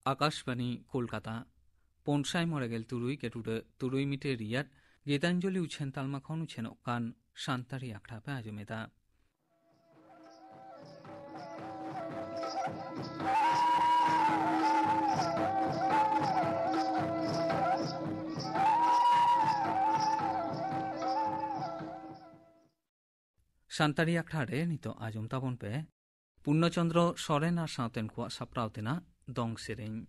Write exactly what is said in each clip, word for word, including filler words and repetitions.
ᱟᱠᱟᱥᱵᱟᱱᱤ ᱠᱳᱞᱠᱟᱛᱟ, ᱯᱩᱱ ᱥᱟᱭ ᱢᱚᱬᱮ ᱜᱮᱞ ᱛᱩᱨᱩᱭ ᱜᱮᱴᱩᱰᱟᱹ ᱛᱩᱨᱩᱭ ᱢᱤᱴᱟᱨ ᱨᱤᱭᱟᱫ ᱜᱤᱛᱟᱧᱡᱚᱞᱤ ᱩᱪᱷᱟᱹᱱ ᱛᱟᱞᱢᱟ ᱠᱷᱚᱱ ᱩᱪᱷᱟᱹᱱᱚᱜ ᱠᱟᱱ ᱥᱟᱱᱛᱟᱲᱤ ᱟᱠᱷᱲᱟ ᱯᱮ ᱟᱸᱡᱚᱢᱮᱫᱟ᱾ ᱥᱟᱱᱛᱟᱲᱤ ᱟᱠᱷᱲᱟ ᱨᱮ ᱱᱤᱛᱚᱜ ᱟᱸᱡᱚᱢ ᱛᱟᱵᱚᱱ ᱯᱮ ᱯᱩᱨᱱᱚᱪᱚᱱᱫᱨᱚ ᱥᱚᱨᱮᱱ ᱟᱨ ᱥᱟᱶᱛᱮᱱ ᱠᱚᱣᱟᱜ ᱥᱟᱯᱲᱟᱣ ᱛᱮᱱᱟᱜ ᱫᱚᱝ ᱥᱮᱨᱮᱧ᱾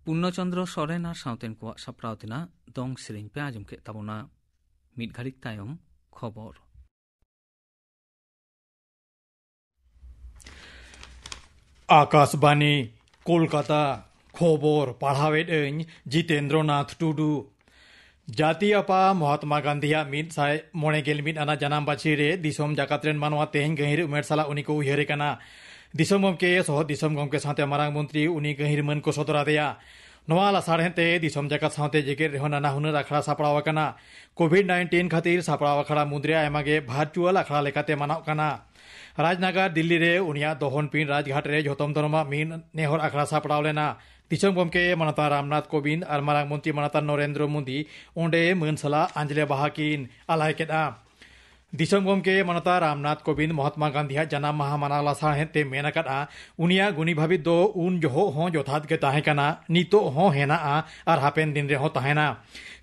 ᱯᱩᱨᱱᱚ ᱪᱚᱱᱫᱨᱚ ᱥᱚᱨᱮᱱ ᱟᱨ ᱥᱟᱶᱛᱮᱱ ᱠᱚᱣᱟᱜ ᱥᱟᱯᱲᱟᱣ ᱛᱮᱱᱟᱜ ᱫᱚᱝ ᱥᱮᱨᱮᱧ ᱯᱮ ᱟᱸᱡᱚᱢ ᱠᱮᱫ ᱛᱟᱵᱚᱱᱟ᱾ ᱢᱤᱫ ᱜᱷᱟᱹᱲᱤᱡ ᱛᱟᱭᱚᱢ ᱠᱷᱚᱵᱚᱨ᱾ ᱟᱠᱟᱥᱵᱟᱱᱤ, ᱠᱳᱞᱠᱟᱛᱟ᱾ ᱠᱷᱚᱵᱚᱨ ᱯᱟᱲᱦᱟᱣᱮᱫ ᱟᱹᱧ ᱡᱤᱛᱮᱱᱫᱨᱚ ᱱᱟᱛᱷ ᱴᱩᱰᱩ᱾ ᱡᱟᱹᱛᱤᱭᱟᱹᱯᱟ ᱢᱚᱦᱟᱛᱢᱟ ᱜᱟᱱᱫᱷᱤᱭᱟᱜ ᱢᱤᱫ ᱥᱟᱭ ᱢᱚᱬᱮ ᱜᱮᱞ ᱢᱤᱫ ᱟᱱᱟᱜ ᱡᱟᱱᱟᱢ ᱵᱟᱹᱪᱷᱤ ᱨᱮ ᱫᱤᱥᱚᱢ ᱡᱟᱠᱟᱛ ᱨᱮᱱ ᱢᱟᱱᱣᱟ ᱛᱮᱦᱮᱧ ᱜᱟᱹᱦᱤᱨ ᱩᱢᱮᱨ ᱥᱟᱞᱟᱜ ᱩᱱᱤ ᱠᱚ ᱩᱭᱦᱟᱹᱨᱮ ᱠᱟᱱᱟ᱾ ᱫᱤᱥᱚᱢ ᱜᱚᱢᱠᱮ, ᱥᱚᱦᱚᱫ ᱫᱤᱥᱚᱢ ᱜᱚᱢᱠᱮ ᱥᱟᱶᱛᱮ ᱢᱟᱨᱟᱝ ᱢᱚᱱᱛᱨᱤ ᱩᱱᱤ ᱜᱟᱹᱦᱤᱨ ᱢᱟᱹᱱ ᱠᱚ ᱥᱚᱫᱚᱨ ᱟᱫᱮᱭᱟ᱾ ᱱᱚᱣᱟ ᱞᱟᱥᱟᱲᱦᱮᱫ ᱛᱮ ᱫᱤᱥᱚᱢ ᱡᱟᱠᱟᱛ ᱥᱟᱶᱛᱮ ᱡᱮᱜᱮᱛ ᱨᱮᱦᱚᱸ ᱱᱟᱱᱟ ᱦᱩᱱᱟᱹᱨ ᱟᱠᱷᱲᱟ ᱥᱟᱯᱲᱟᱣ ᱟᱠᱟᱱᱟ᱾ ᱠᱳᱵᱷᱤᱰ ᱱᱟᱭᱤᱱᱴᱤᱱ ᱠᱷᱟᱹᱛᱤᱨ ᱥᱟᱯᱲᱟᱣ ᱟᱠᱷᱲᱟ ᱢᱩᱫᱽᱨᱮ ᱟᱭᱢᱟ ᱜᱮ ᱵᱷᱟᱨᱪᱩᱣᱟᱞ ᱟᱠᱷᱲᱟ ᱞᱮᱠᱟᱛᱮ ᱢᱟᱱᱟᱣ ᱠᱟᱱᱟ᱾ ᱨᱟᱡᱽᱱᱟᱜᱟᱨ ᱫᱤᱞᱞᱤ ᱨᱮ ᱩᱱᱤᱭᱟᱜ ᱫᱚᱦᱚᱱ ᱯᱤᱸᱰ ᱨᱟᱡᱽᱜᱷᱟᱴ ᱨᱮ ᱡᱷᱚᱛᱚᱢ ᱫᱷᱚᱨᱚᱢᱟᱜ ᱢᱤᱫ ᱱᱮᱦᱚᱨ ᱟᱠᱷᱲᱟ ᱥᱟᱯᱲᱟᱣ ᱞᱮᱱᱟ᱾ ᱫᱤᱥᱚᱢ ᱜᱚᱢᱠᱮ ᱢᱟᱱᱚᱛᱟᱱ ᱨᱟᱢᱱᱟᱛᱷ ᱠᱳᱵᱤᱱᱫᱽ ᱟᱨ ᱢᱟᱨᱟᱝ ᱢᱚᱱᱛᱨᱤ ᱢᱟᱱᱚᱛᱟᱱ ᱱᱚᱨᱮᱱᱫᱨᱚ ᱢᱳᱫᱤ ᱚᱸᱰᱮ ᱢᱟᱹᱱ ᱥᱟᱞᱟᱜ ᱟᱸᱡᱽᱞᱮ ᱵᱟᱦᱟ ᱠᱤᱱ ᱟᱞᱟᱭ ᱠᱮᱫᱼᱟ᱾ ᱫᱤᱥᱚᱢ ᱜᱚᱢᱠᱮ ᱢᱟᱱᱚᱛᱟᱱ ᱨᱟᱢᱱᱟᱛᱷ ᱠᱳᱵᱤᱱᱫᱽ ᱢᱚᱦᱟᱛᱢᱟ ᱜᱟᱱᱫᱷᱤᱭᱟᱜ ᱡᱟᱱᱟᱢ ᱢᱟᱦᱟ ᱢᱟᱱᱟᱣ ᱞᱟᱥᱟᱲᱦᱮᱫ ᱛᱮ ᱢᱮᱱ ᱟᱠᱟᱫᱼᱟ, ᱩᱱᱤᱭᱟᱜ ᱜᱩᱱᱤ ᱵᱷᱟᱹᱵᱤᱛ ᱫᱚ ᱩᱱ ᱡᱚᱦᱚᱜ ᱦᱚᱸ ᱡᱚᱛᱷᱟᱛ ᱜᱮ ᱛᱟᱦᱮᱸ ᱠᱟᱱᱟ, ᱱᱤᱛᱚᱜ ᱦᱚᱸ ᱦᱮᱱᱟᱜᱼᱟ ᱟᱨ ᱦᱟᱯᱮᱱ ᱫᱤᱱ ᱨᱮᱦᱚᱸ ᱛᱟᱦᱮᱱᱟ᱾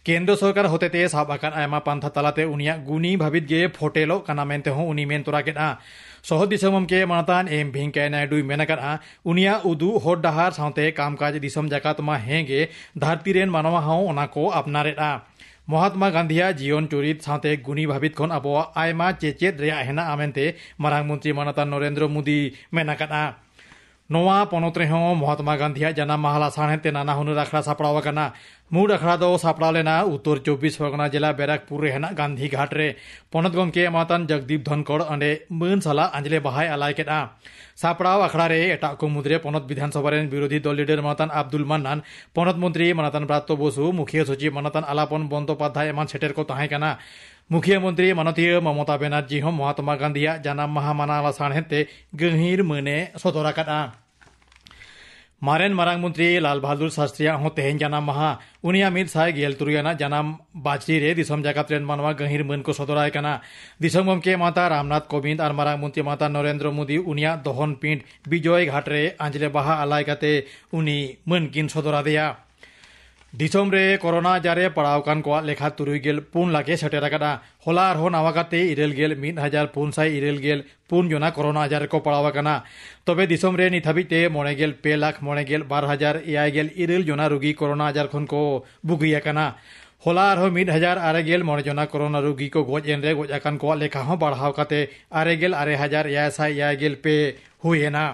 ᱠᱮᱱᱫᱨᱚ ᱥᱚᱨᱠᱟᱨ ᱦᱚᱛᱮᱛᱮ ᱥᱟᱵ ᱟᱠᱟᱫ ᱟᱭᱢᱟ ᱯᱟᱱᱛᱷᱟ ᱛᱟᱞᱟᱛᱮ ᱩᱱᱤᱭᱟᱜ ᱜᱩᱱᱤ ᱵᱷᱟᱹᱵᱤᱛ ᱜᱮ ᱯᱷᱚᱴᱮᱞᱚᱜ ᱠᱟᱱᱟ ᱢᱮᱱᱛᱮ ᱦᱚᱸ ᱩᱱᱤ ᱢᱮᱱ ᱛᱚᱨᱟ ᱠᱮᱫᱼᱟ᱾ ᱥᱚᱦᱚᱫ ᱫᱤᱥᱚᱢ ᱜᱚᱢᱠᱮ ᱢᱟᱱᱚᱛᱟᱱ ᱮᱢ ᱵᱷᱮᱝᱠᱟᱭᱟ ᱱᱟᱭᱰᱩᱭ ᱢᱮᱱ ᱟᱠᱟᱫᱼᱟ, ᱩᱱᱤᱭᱟᱜ ᱩᱫᱩᱜ ᱦᱚᱨ ᱰᱟᱦᱟᱨ ᱥᱟᱶᱛᱮ ᱠᱟᱢᱠᱟᱡᱽ ᱫᱤᱥᱚᱢ ᱡᱟᱠᱟᱛ ᱢᱟ ᱦᱮᱸ ᱜᱮ, ᱫᱷᱟᱹᱨᱛᱤ ᱨᱮᱱ ᱢᱟᱱᱣᱟ ᱦᱚᱸ ᱚᱱᱟ ᱠᱚ ᱟᱯᱱᱟᱨᱮᱫᱼᱟ᱾ ᱢᱚᱦᱟᱛᱢᱟ ᱜᱟᱱᱫᱷᱤᱭᱟᱜ ᱡᱤᱭᱚᱱ ᱪᱚᱨᱤᱛ ᱥᱟᱶᱛᱮ ᱜᱩᱱᱤ ᱵᱷᱟᱹᱵᱤᱛ ᱠᱷᱚᱱ ᱟᱵᱚᱣᱟᱜ ᱟᱭᱢᱟ ᱪᱮᱪᱮᱫ ᱨᱮᱭᱟᱜ ᱦᱮᱱᱟᱜᱼᱟ ᱢᱮᱱᱛᱮ ᱢᱟᱨᱟᱝ ᱢᱚᱱᱛᱨᱤ ᱢᱟᱱᱚᱛᱟᱱ ᱱᱚᱨᱮᱱᱫᱨᱚ ᱢᱳᱫᱤ ᱢᱮᱱ ᱟᱠᱟᱫᱼᱟ᱾ ᱱᱚᱣᱟ ᱯᱚᱱᱚᱛ ᱨᱮᱦᱚᱸ ᱢᱚᱦᱟᱛᱢᱟ ᱜᱟᱱᱫᱷᱤᱭᱟᱜ ᱡᱟᱱᱟᱢ ᱢᱟᱦᱟ ᱞᱟᱥᱟᱲᱦᱮᱫ ᱛᱮ ᱱᱟᱱᱟ ᱦᱩᱱᱟᱹᱨ ᱟᱠᱷᱲᱟ ᱥᱟᱯᱲᱟᱣ ᱟᱠᱟᱱᱟ᱾ ᱢᱩᱬ ᱟᱠᱷᱲᱟ ᱫᱚ ᱥᱟᱯᱲᱟᱣ ᱞᱮᱱᱟ ᱩᱛᱛᱚᱨ ᱪᱚᱵᱵᱤᱥ ᱯᱚᱨᱜᱚᱱᱟ ᱡᱮᱞᱟ ᱵᱮᱨᱟᱠᱯᱩᱨ ᱨᱮ ᱦᱮᱱᱟᱜ ᱜᱟᱱᱫᱷᱤ ᱜᱷᱟᱴ ᱨᱮ᱾ ᱯᱚᱱᱚᱛ ᱜᱚᱢᱠᱮ ᱢᱟᱱᱚᱛᱟᱱ ᱡᱚᱜᱽᱫᱤᱯ ᱫᱷᱚᱱᱠᱚᱲ ᱚᱸᱰᱮ ᱢᱟᱹᱱ ᱥᱟᱞᱟᱜ ᱟᱸᱡᱽᱞᱮ ᱵᱟᱦᱟᱭ ᱟᱞᱟᱭ ᱠᱮᱫᱼᱟ᱾ ᱥᱟᱯᱲᱟᱣ ᱟᱠᱷᱲᱟ ᱨᱮ ᱮᱴᱟᱜ ᱠᱚ ᱢᱩᱫᱽᱨᱮ ᱯᱚᱱᱚᱛ ᱵᱤᱫᱷᱟᱱ ᱥᱚᱵᱷᱟ ᱨᱮᱱ ᱵᱤᱨᱳᱫᱷᱤ ᱫᱚᱞ ᱞᱤᱰᱟᱨ ᱢᱟᱱᱚᱛᱟᱱ ᱟᱵᱫᱩᱞ ᱢᱟᱱᱱᱟᱱ, ᱯᱚᱱᱚᱛ ᱢᱚᱱᱛᱨᱤ ᱢᱟᱱᱚᱛᱟᱱ ᱵᱨᱟᱛᱚ ᱵᱚᱥᱩ, ᱢᱩᱠᱷᱤᱭᱟᱹ ᱥᱚᱪᱤᱵᱽ ᱢᱟᱱᱚᱛᱟᱱ ᱟᱞᱟᱯᱚᱱ ᱵᱚᱱᱫᱚᱯᱟᱫᱷᱭᱟᱭ ᱮᱢᱟᱱ ᱥᱮᱴᱮᱨ ᱠᱚ ᱛᱟᱦᱮᱸ ᱠᱟᱱᱟ᱾ ᱢᱩᱠᱷᱤᱭᱟᱹ ᱢᱚᱱᱛᱨᱤ ᱢᱟᱱᱚᱛᱤᱭᱟᱹ ᱢᱚᱢᱚᱛᱟ ᱵᱮᱱᱟᱨᱡᱤ ᱦᱚᱸ ᱢᱚᱦᱟᱛᱢᱟ ᱜᱟᱱᱫᱷᱤᱭᱟᱜ ᱡᱟᱱᱟᱢ ᱢᱟᱦᱟ ᱢᱟᱱᱟᱣ ᱞᱟᱥᱟᱲᱦᱮᱫ ᱛᱮ ᱜᱟᱹᱦᱤᱨ ᱢᱟᱹᱱᱮ ᱥᱚᱫᱚᱨ ᱟᱠᱟᱫᱼᱟ᱾ ᱢᱟᱨᱮᱱ ᱢᱟᱨᱟᱝ ᱢᱚᱱᱛᱨᱤ ᱞᱟᱞ ᱵᱟᱦᱟᱫᱩᱨ ᱥᱟᱥᱛᱨᱤᱭᱟᱜ ᱦᱚᱸ ᱛᱮᱦᱮᱧ ᱡᱟᱱᱟᱢ ᱢᱟᱦᱟ᱾ ᱩᱱᱤᱭᱟᱜ ᱢᱤᱫ ᱥᱟᱭ ᱜᱮᱞ ᱛᱩᱨᱩᱭ ᱟᱱᱟᱜ ᱡᱟᱱᱟᱢ ᱵᱟᱪᱷᱨᱤ ᱨᱮ ᱫᱤᱥᱚᱢ ᱡᱟᱠᱟᱛ ᱨᱮᱱ ᱢᱟᱱᱣᱟ ᱜᱟᱹᱦᱤᱨ ᱢᱟᱹᱱ ᱠᱚ ᱥᱚᱫᱚᱨᱟᱭ ᱠᱟᱱᱟ᱾ ᱫᱤᱥᱚᱢ ᱜᱚᱢᱠᱮ ᱢᱟᱱᱚᱛᱟᱱ ᱨᱟᱢᱱᱟᱛᱷ ᱠᱳᱵᱤᱱᱫᱽ ᱟᱨ ᱢᱟᱨᱟᱝ ᱢᱚᱱᱛᱨᱤ ᱢᱟᱱᱚᱛᱟᱱ ᱱᱚᱨᱮᱱᱫᱨᱚ ᱢᱳᱫᱤ ᱩᱱᱤᱭᱟᱜ ᱫᱚᱦᱚᱱ ᱯᱤᱸᱰ ᱵᱤᱡᱚᱭ ᱜᱷᱟᱴ ᱨᱮ ᱟᱸᱡᱽᱞᱮ ᱵᱟᱦᱟ ᱟᱞᱟᱭ ᱠᱟᱛᱮ ᱩᱱᱤ ᱢᱟᱹᱱ ᱠᱤᱱ ᱥᱚᱫᱚᱨ ᱟᱫᱮᱭᱟ᱾ ᱫᱤᱥᱚᱢ ᱨᱮ ᱠᱳᱨᱳᱱᱟ ᱟᱡᱟᱨ ᱨᱮ ᱯᱟᱲᱟᱣ ᱟᱠᱟᱱ ᱠᱚᱣᱟᱜ ᱞᱮᱠᱷᱟ ᱛᱩᱨᱩᱭ ᱜᱮᱞ ᱯᱩᱱ ᱞᱟᱠᱷ ᱮ ᱥᱮᱴᱮᱨ ᱟᱠᱟᱫᱼᱟ᱾ ᱦᱚᱞᱟ ᱟᱨᱦᱚᱸ ᱱᱟᱣᱟ ᱠᱟᱛᱮ ᱤᱨᱟᱹᱞ ᱜᱮᱞ ᱢᱤᱫ ᱦᱟᱡᱟᱨ ᱯᱩᱱ ᱥᱟᱭ ᱤᱨᱟᱹᱞ ᱜᱮᱞ ᱯᱩᱱ ᱡᱚᱱᱟ ᱠᱳᱨᱳᱱᱟ ᱟᱡᱟᱨ ᱨᱮᱠᱚ ᱯᱟᱲᱟᱣ ᱟᱠᱟᱱᱟ᱾ ᱛᱚᱵᱮ ᱫᱤᱥᱚᱢ ᱨᱮ ᱱᱤᱛ ᱦᱟᱹᱵᱤᱡ ᱛᱮ ᱢᱚᱬᱮ ᱜᱮᱞ ᱯᱮ ᱞᱟᱠᱷ ᱢᱚᱬᱮ ᱜᱮᱞ ᱵᱟᱨ ᱦᱟᱡᱟᱨ ᱮᱭᱟᱭ ᱜᱮᱞ ᱤᱨᱟᱹᱞ ᱡᱚᱱᱟ ᱨᱩᱜᱤ ᱠᱳᱨᱳᱱᱟ ᱟᱡᱟᱨ ᱠᱷᱚᱱ ᱠᱚ ᱵᱩᱜᱤ ᱟᱠᱟᱱᱟ᱾ ᱦᱚᱞᱟ ᱟᱨᱦᱚᱸ ᱢᱤᱫ ᱦᱟᱡᱟᱨ ᱟᱨᱮ ᱜᱮᱞ ᱢᱚᱬᱮ ᱡᱚᱱᱟ ᱠᱳᱨᱳᱱᱟ ᱨᱩᱜᱤ ᱠᱚ ᱜᱚᱡ ᱮᱱ ᱨᱮ ᱜᱚᱡ ᱟᱠᱟᱱ ᱠᱚᱣᱟᱜ ᱞᱮᱠᱷᱟ ᱦᱚᱸ ᱵᱟᱲᱦᱟᱣ ᱠᱟᱛᱮ ᱟᱨᱮ ᱜᱮᱞ ᱟᱨᱮ ᱦᱟᱡᱟᱨ ᱮᱭᱟᱭ ᱥᱟᱭ ᱮᱭᱟᱭ ᱜᱮᱞ ᱯᱮ ᱦᱩᱭ ᱮᱱᱟ᱾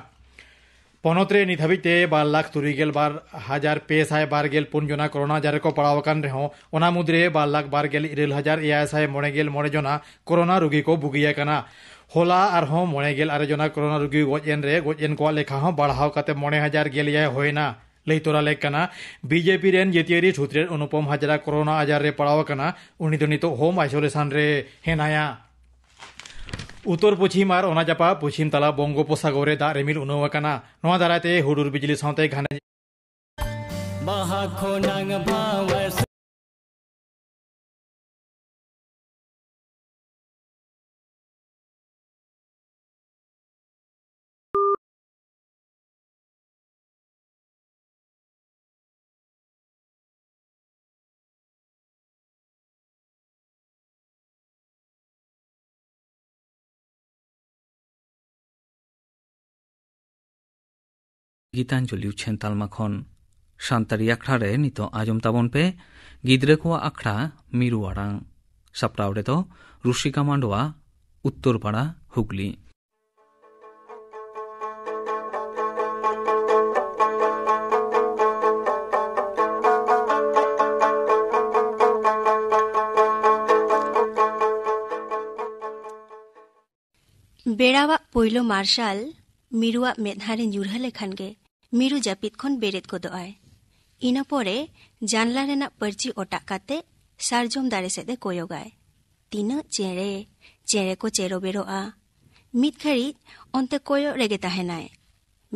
ᱯᱚᱱᱚᱛ ᱨᱮ ᱱᱤᱛ ᱦᱟᱹᱵᱤᱡ ᱛᱮ ᱵᱟᱨ ᱞᱟᱠᱷ ᱛᱩᱨᱩᱭ ᱜᱮᱞ ᱵᱟᱨ ᱦᱟᱡᱟᱨ ᱯᱮ ᱥᱟᱭ ᱵᱟᱨ ᱜᱮᱞ ᱯᱩᱱ ᱡᱚᱱᱟ ᱠᱳᱨᱳᱱᱟ ᱟᱡᱟᱨ ᱨᱮᱠᱚ ᱯᱟᱲᱟᱣ ᱟᱠᱟᱱ ᱨᱮᱦᱚᱸ, ᱚᱱᱟ ᱢᱩᱫᱽᱨᱮ ᱵᱟᱨ ᱞᱟᱠᱷ ᱵᱟᱨ ᱜᱮᱞ ᱤᱨᱟᱹᱞ ᱦᱟᱡᱟᱨ ᱮᱭᱟᱭ ᱥᱟᱭ ᱢᱚᱬᱮ ᱜᱮᱞ ᱢᱚᱬᱮ ᱡᱚᱱᱟ ᱠᱳᱨᱳᱱᱟ ᱨᱩᱜᱤ ᱠᱚ ᱵᱩᱜᱤ ᱟᱠᱟᱱᱟ᱾ ᱦᱚᱞᱟ ᱟᱨᱦᱚᱸ ᱢᱚᱬᱮ ᱜᱮᱞ ᱟᱨᱮ ᱡᱚᱱᱟ ᱠᱳᱨᱳᱱᱟ ᱨᱩᱜᱤ ᱜᱚᱡ ᱮᱱ ᱨᱮ ᱜᱚᱡ ᱮᱱ ᱠᱚᱣᱟᱜ ᱞᱮᱠᱷᱟ ᱦᱚᱸ ᱵᱟᱲᱦᱟᱣ ᱠᱟᱛᱮ ᱢᱚᱬᱮ ᱦᱟᱡᱟᱨ ᱜᱮᱞ ᱮᱭᱟᱭ ᱦᱩᱭ ᱮᱱᱟ᱾ ᱞᱟᱹᱭ ᱛᱚᱨᱟ ᱞᱮᱠ ᱠᱟᱱᱟ, ᱵᱤᱡᱮᱯᱤ ᱨᱮᱱ ᱡᱟᱹᱛᱤᱭᱟᱹᱨᱤ ᱥᱩᱛᱨᱮᱛ ᱚᱱᱩᱯᱚᱢ ᱦᱟᱡᱽᱨᱟ ᱠᱳᱨᱳᱱᱟ ᱟᱡᱟᱨ ᱨᱮ ᱯᱟᱲᱟᱣ ᱟᱠᱟᱱᱟ᱾ ᱩᱱᱤ ᱫᱚ ᱱᱤᱛᱚᱜ ᱦᱳᱢ ᱟᱭᱥᱳᱞᱮᱥᱚᱱ ᱨᱮ ᱦᱮᱱᱟᱭᱟ᱾ ᱩᱛᱛᱚᱨ ᱯᱚᱪᱷᱤᱢ ᱟᱨ ᱚᱱᱟ ᱡᱟᱯᱟᱜ ᱯᱚᱪᱷᱤᱢ ᱛᱟᱞᱟ ᱵᱚᱝᱜᱳᱯᱚᱥᱟᱜᱚᱨ ᱨᱮ ᱫᱟᱜ ᱨᱤᱢᱤᱞ ᱩᱱᱟᱹᱣ ᱟᱠᱟᱱᱟ᱾ ᱱᱚᱣᱟ ᱫᱟᱨᱟᱭ ᱛᱮ ᱦᱩᱰᱩᱨ ᱵᱤᱡᱽᱞᱤ ᱥᱟᱶᱛᱮ ᱜᱷᱟᱱᱮ ᱵᱟᱦᱟ ᱠᱷᱚᱱᱟᱝ ᱵᱷᱟᱣ ᱜᱤᱛᱟᱧᱡᱚᱞᱤ ᱩᱪᱷᱟᱹᱱ ᱛᱟᱞᱢᱟ ᱠᱷᱚᱱ ᱥᱟᱱᱛᱟᱲᱤ ᱟᱠᱷᱲᱟ ᱨᱮ ᱱᱤᱛᱚᱜ ᱟᱸᱡᱚᱢ ᱛᱟᱵᱚᱱ ᱯᱮ ᱜᱤᱫᱽᱨᱟᱹ ᱠᱚᱣᱟᱜ ᱟᱠᱷᱲᱟ ᱢᱤᱨᱩ ᱟᱲᱟᱝ᱾ ᱥᱟᱯᱲᱟᱣ ᱨᱮᱫᱚ ᱨᱩᱥᱤᱠᱟ ᱢᱟᱱᱰᱣᱟ, ᱩᱛᱛᱚᱨ ᱯᱟᱲᱟ, ᱦᱩᱜᱽᱞᱤ᱾ ᱵᱮᱲᱟᱣᱟᱜ ᱯᱳᱭᱞᱳ ᱢᱟᱨᱥᱟᱞ ᱢᱤᱨᱩᱣᱟᱜ ᱢᱮᱫᱦᱟ ᱨᱮ ᱧᱩᱨᱦᱟᱹ ᱞᱮᱠᱷᱟᱱ ᱜᱮ ᱢᱤᱨᱩ ᱡᱟᱹᱯᱤᱫ ᱠᱷᱚᱱ ᱵᱮᱨᱮᱫ ᱜᱚᱫᱚᱜᱼᱟᱭ᱾ ᱤᱱᱟᱹ ᱯᱚᱨᱮ ᱡᱟᱱᱞᱟ ᱨᱮᱱᱟᱜ ᱯᱟᱹᱨᱪᱤ ᱚᱴᱟᱜ ᱠᱟᱛᱮ ᱥᱟᱨᱡᱚᱢ ᱫᱟᱨᱮ ᱥᱮᱫ ᱮ ᱠᱚᱭᱚᱜᱟᱭ᱾ ᱛᱤᱱᱟᱹᱜ ᱪᱮᱬᱮ, ᱪᱮᱬᱮ ᱠᱚ ᱪᱮᱨᱚ ᱵᱮᱨᱚᱜᱼᱟ᱾ ᱢᱤᱫ ᱜᱷᱟᱹᱲᱤᱡ ᱚᱱᱛᱮ ᱠᱚᱭᱚᱜ ᱨᱮᱜᱮ ᱛᱟᱦᱮᱱᱟᱭ᱾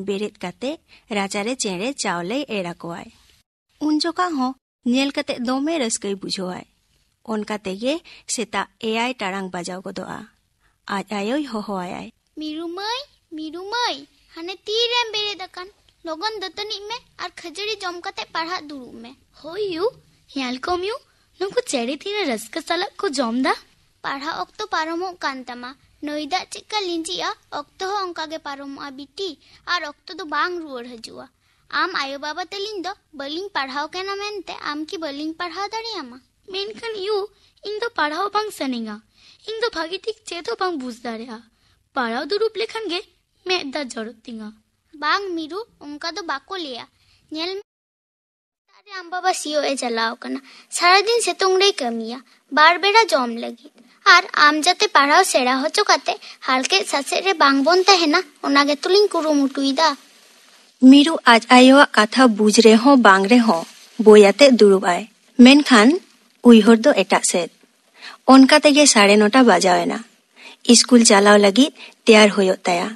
ᱵᱮᱨᱮᱫ ᱠᱟᱛᱮ ᱨᱟᱪᱟᱨᱮ ᱪᱮᱬᱮ ᱪᱟᱣᱞᱮᱭ ᱮᱨ ᱟᱠᱚᱣᱟᱭ᱾ ᱩᱱ ᱡᱚᱠᱷᱟ ᱦᱚᱸ ᱧᱮᱞ ᱠᱟᱛᱮ ᱫᱚᱢᱮ ᱨᱟᱹᱥᱠᱟᱹᱭ ᱵᱩᱡᱷᱟᱹᱣᱟᱭ᱾ ᱚᱱᱠᱟ ᱛᱮᱜᱮ ᱥᱮᱛᱟᱜ ᱮᱭᱟᱭ ᱴᱟᱲᱟᱝ ᱵᱟᱡᱟᱣ ᱜᱚᱫᱚᱜᱼᱟ᱾ ᱟᱡ ᱟᱭᱳᱭ ᱦᱚᱦᱚᱣᱟᱭᱟᱭ᱾ ᱢᱤᱨᱩ ᱢᱟᱹᱭ, ᱢᱤᱨᱩ ᱢᱟᱹᱭ, ᱦᱟᱱᱮ ᱛᱤᱨᱮᱢ ᱵᱮᱨᱮᱫ ᱟᱠᱟᱱ? ᱞᱚᱜᱚᱱ ᱫᱟᱹᱛᱟᱹᱱᱤᱜ ᱢᱮ ᱟᱨ ᱠᱷᱟᱹᱡᱟᱹᱲᱤ ᱡᱚᱢ ᱠᱟᱛᱮ ᱯᱟᱲᱦᱟᱜ ᱫᱩᱲᱩᱵ ᱢᱮ᱾ ᱦᱳᱭ ᱭᱩ, ᱧᱮᱞ ᱠᱚᱢ ᱭᱩ, ᱱᱩᱠᱩ ᱪᱮᱬᱮ ᱛᱤᱱᱟᱹᱜ ᱨᱟᱹᱥᱠᱟᱹ ᱥᱟᱞᱟᱜ ᱠᱚ ᱡᱚᱢ ᱫᱟ᱾ ᱯᱟᱲᱦᱟᱣ ᱚᱠᱛᱚ ᱯᱟᱨᱚᱢᱚᱜ ᱠᱟᱱ ᱛᱟᱢᱟ᱾ ᱱᱟᱹᱭ ᱫᱟᱜ ᱪᱮᱫᱠᱟ ᱞᱤᱸᱡᱤᱜᱼᱟ, ᱚᱠᱛᱚ ᱦᱚᱸ ᱚᱱᱠᱟ ᱜᱮ ᱯᱟᱨᱚᱢᱚᱜᱼᱟ ᱵᱤᱴᱤ, ᱟᱨ ᱚᱠᱛᱚ ᱫᱚ ᱵᱟᱝ ᱨᱩᱣᱟᱹᱲ ᱦᱤᱡᱩᱜᱼᱟ᱾ ᱟᱢ ᱟᱭᱳ ᱵᱟᱵᱟ ᱛᱟᱹᱞᱤᱧ ᱫᱚ ᱵᱟᱹᱞᱤᱧ ᱯᱟᱲᱦᱟᱣ ᱠᱟᱱᱟ ᱢᱮᱱᱛᱮ ᱟᱢ ᱠᱤ ᱵᱟᱹᱞᱤᱧ ᱯᱟᱲᱦᱟᱣ ᱫᱟᱲᱮᱭᱟᱢᱟ? ᱢᱮᱱᱠᱷᱟᱱ ᱭᱩ, ᱤᱧ ᱫᱚ ᱯᱟᱲᱦᱟᱣ ᱵᱟᱝ ᱥᱟᱱᱟᱧᱟ᱾ ᱤᱧ ᱫᱚ ᱵᱷᱟᱜᱮ ᱴᱷᱤᱠ ᱪᱮᱫ ᱦᱚᱸ ᱵᱟᱝ ᱵᱩᱡᱽ ᱫᱟᱲᱮᱭᱟᱜᱼᱟ᱾ ᱯᱟᱲᱦᱟᱣ ᱫᱩᱲᱩᱵ ᱞᱮᱠᱷᱟᱱ ᱜᱮ ᱢᱮᱫ ᱫᱟᱜ ᱡᱚᱨᱚᱜ ᱛᱤᱧᱟ᱾ ᱵᱟᱝ ᱢᱤᱨᱩ, ᱚᱱᱠᱟ ᱫᱚ ᱵᱟᱠᱚ ᱞᱟᱹᱭᱟ᱾ ᱧᱮᱞ ᱢᱮ, ᱥᱮᱛᱟᱜ ᱨᱮ ᱟᱢ ᱵᱟᱵᱟ ᱥᱤᱭᱳᱜ ᱮ ᱪᱟᱞᱟᱣ ᱠᱟᱱᱟ, ᱥᱟᱨᱟᱫᱤᱱ ᱥᱤᱛᱩᱝ ᱨᱮᱭ ᱠᱟᱹᱢᱤᱭᱟ ᱵᱟᱨ ᱵᱮᱲᱟ ᱡᱚᱢ ᱞᱟᱹᱜᱤᱫ, ᱟᱨ ᱟᱢ ᱡᱟᱛᱮ ᱯᱟᱲᱦᱟᱣ ᱥᱮᱬᱟ ᱦᱚᱪᱚ ᱠᱟᱛᱮ ᱦᱟᱨᱠᱮᱛ ᱥᱟᱥᱮᱛ ᱨᱮ ᱵᱟᱝ ᱵᱚᱱ ᱛᱟᱦᱮᱱᱟ, ᱚᱱᱟ ᱜᱮᱛᱚ ᱞᱤᱧ ᱠᱩᱨᱩᱢᱩᱴᱩᱭᱮᱫᱟ᱾ ᱢᱤᱨᱩ ᱟᱡ ᱟᱭᱳᱣᱟᱜ ᱠᱟᱛᱷᱟ ᱵᱩᱡᱽ ᱨᱮᱦᱚᱸ ᱵᱟᱝ ᱨᱮᱦᱚᱸ ᱵᱳᱭ ᱟᱛᱮ ᱫᱩᱲᱩᱵ ᱟᱭ, ᱢᱮᱱᱠᱷᱟᱱ ᱩᱭᱦᱟᱹᱨ ᱫᱚ ᱮᱴᱟᱜ ᱥᱮᱫ᱾ ᱚᱱᱠᱟ ᱛᱮᱜᱮ ᱥᱟᱲᱮ ᱱᱚᱴᱟ ᱵᱟᱡᱟᱣ ᱮᱱᱟ᱾ ᱤᱥᱠᱩᱞ ᱪᱟᱞᱟᱣ ᱞᱟᱹᱜᱤᱫ ᱛᱮᱭᱟᱨ ᱦᱩᱭᱩᱜ ᱛᱟᱭᱟ᱾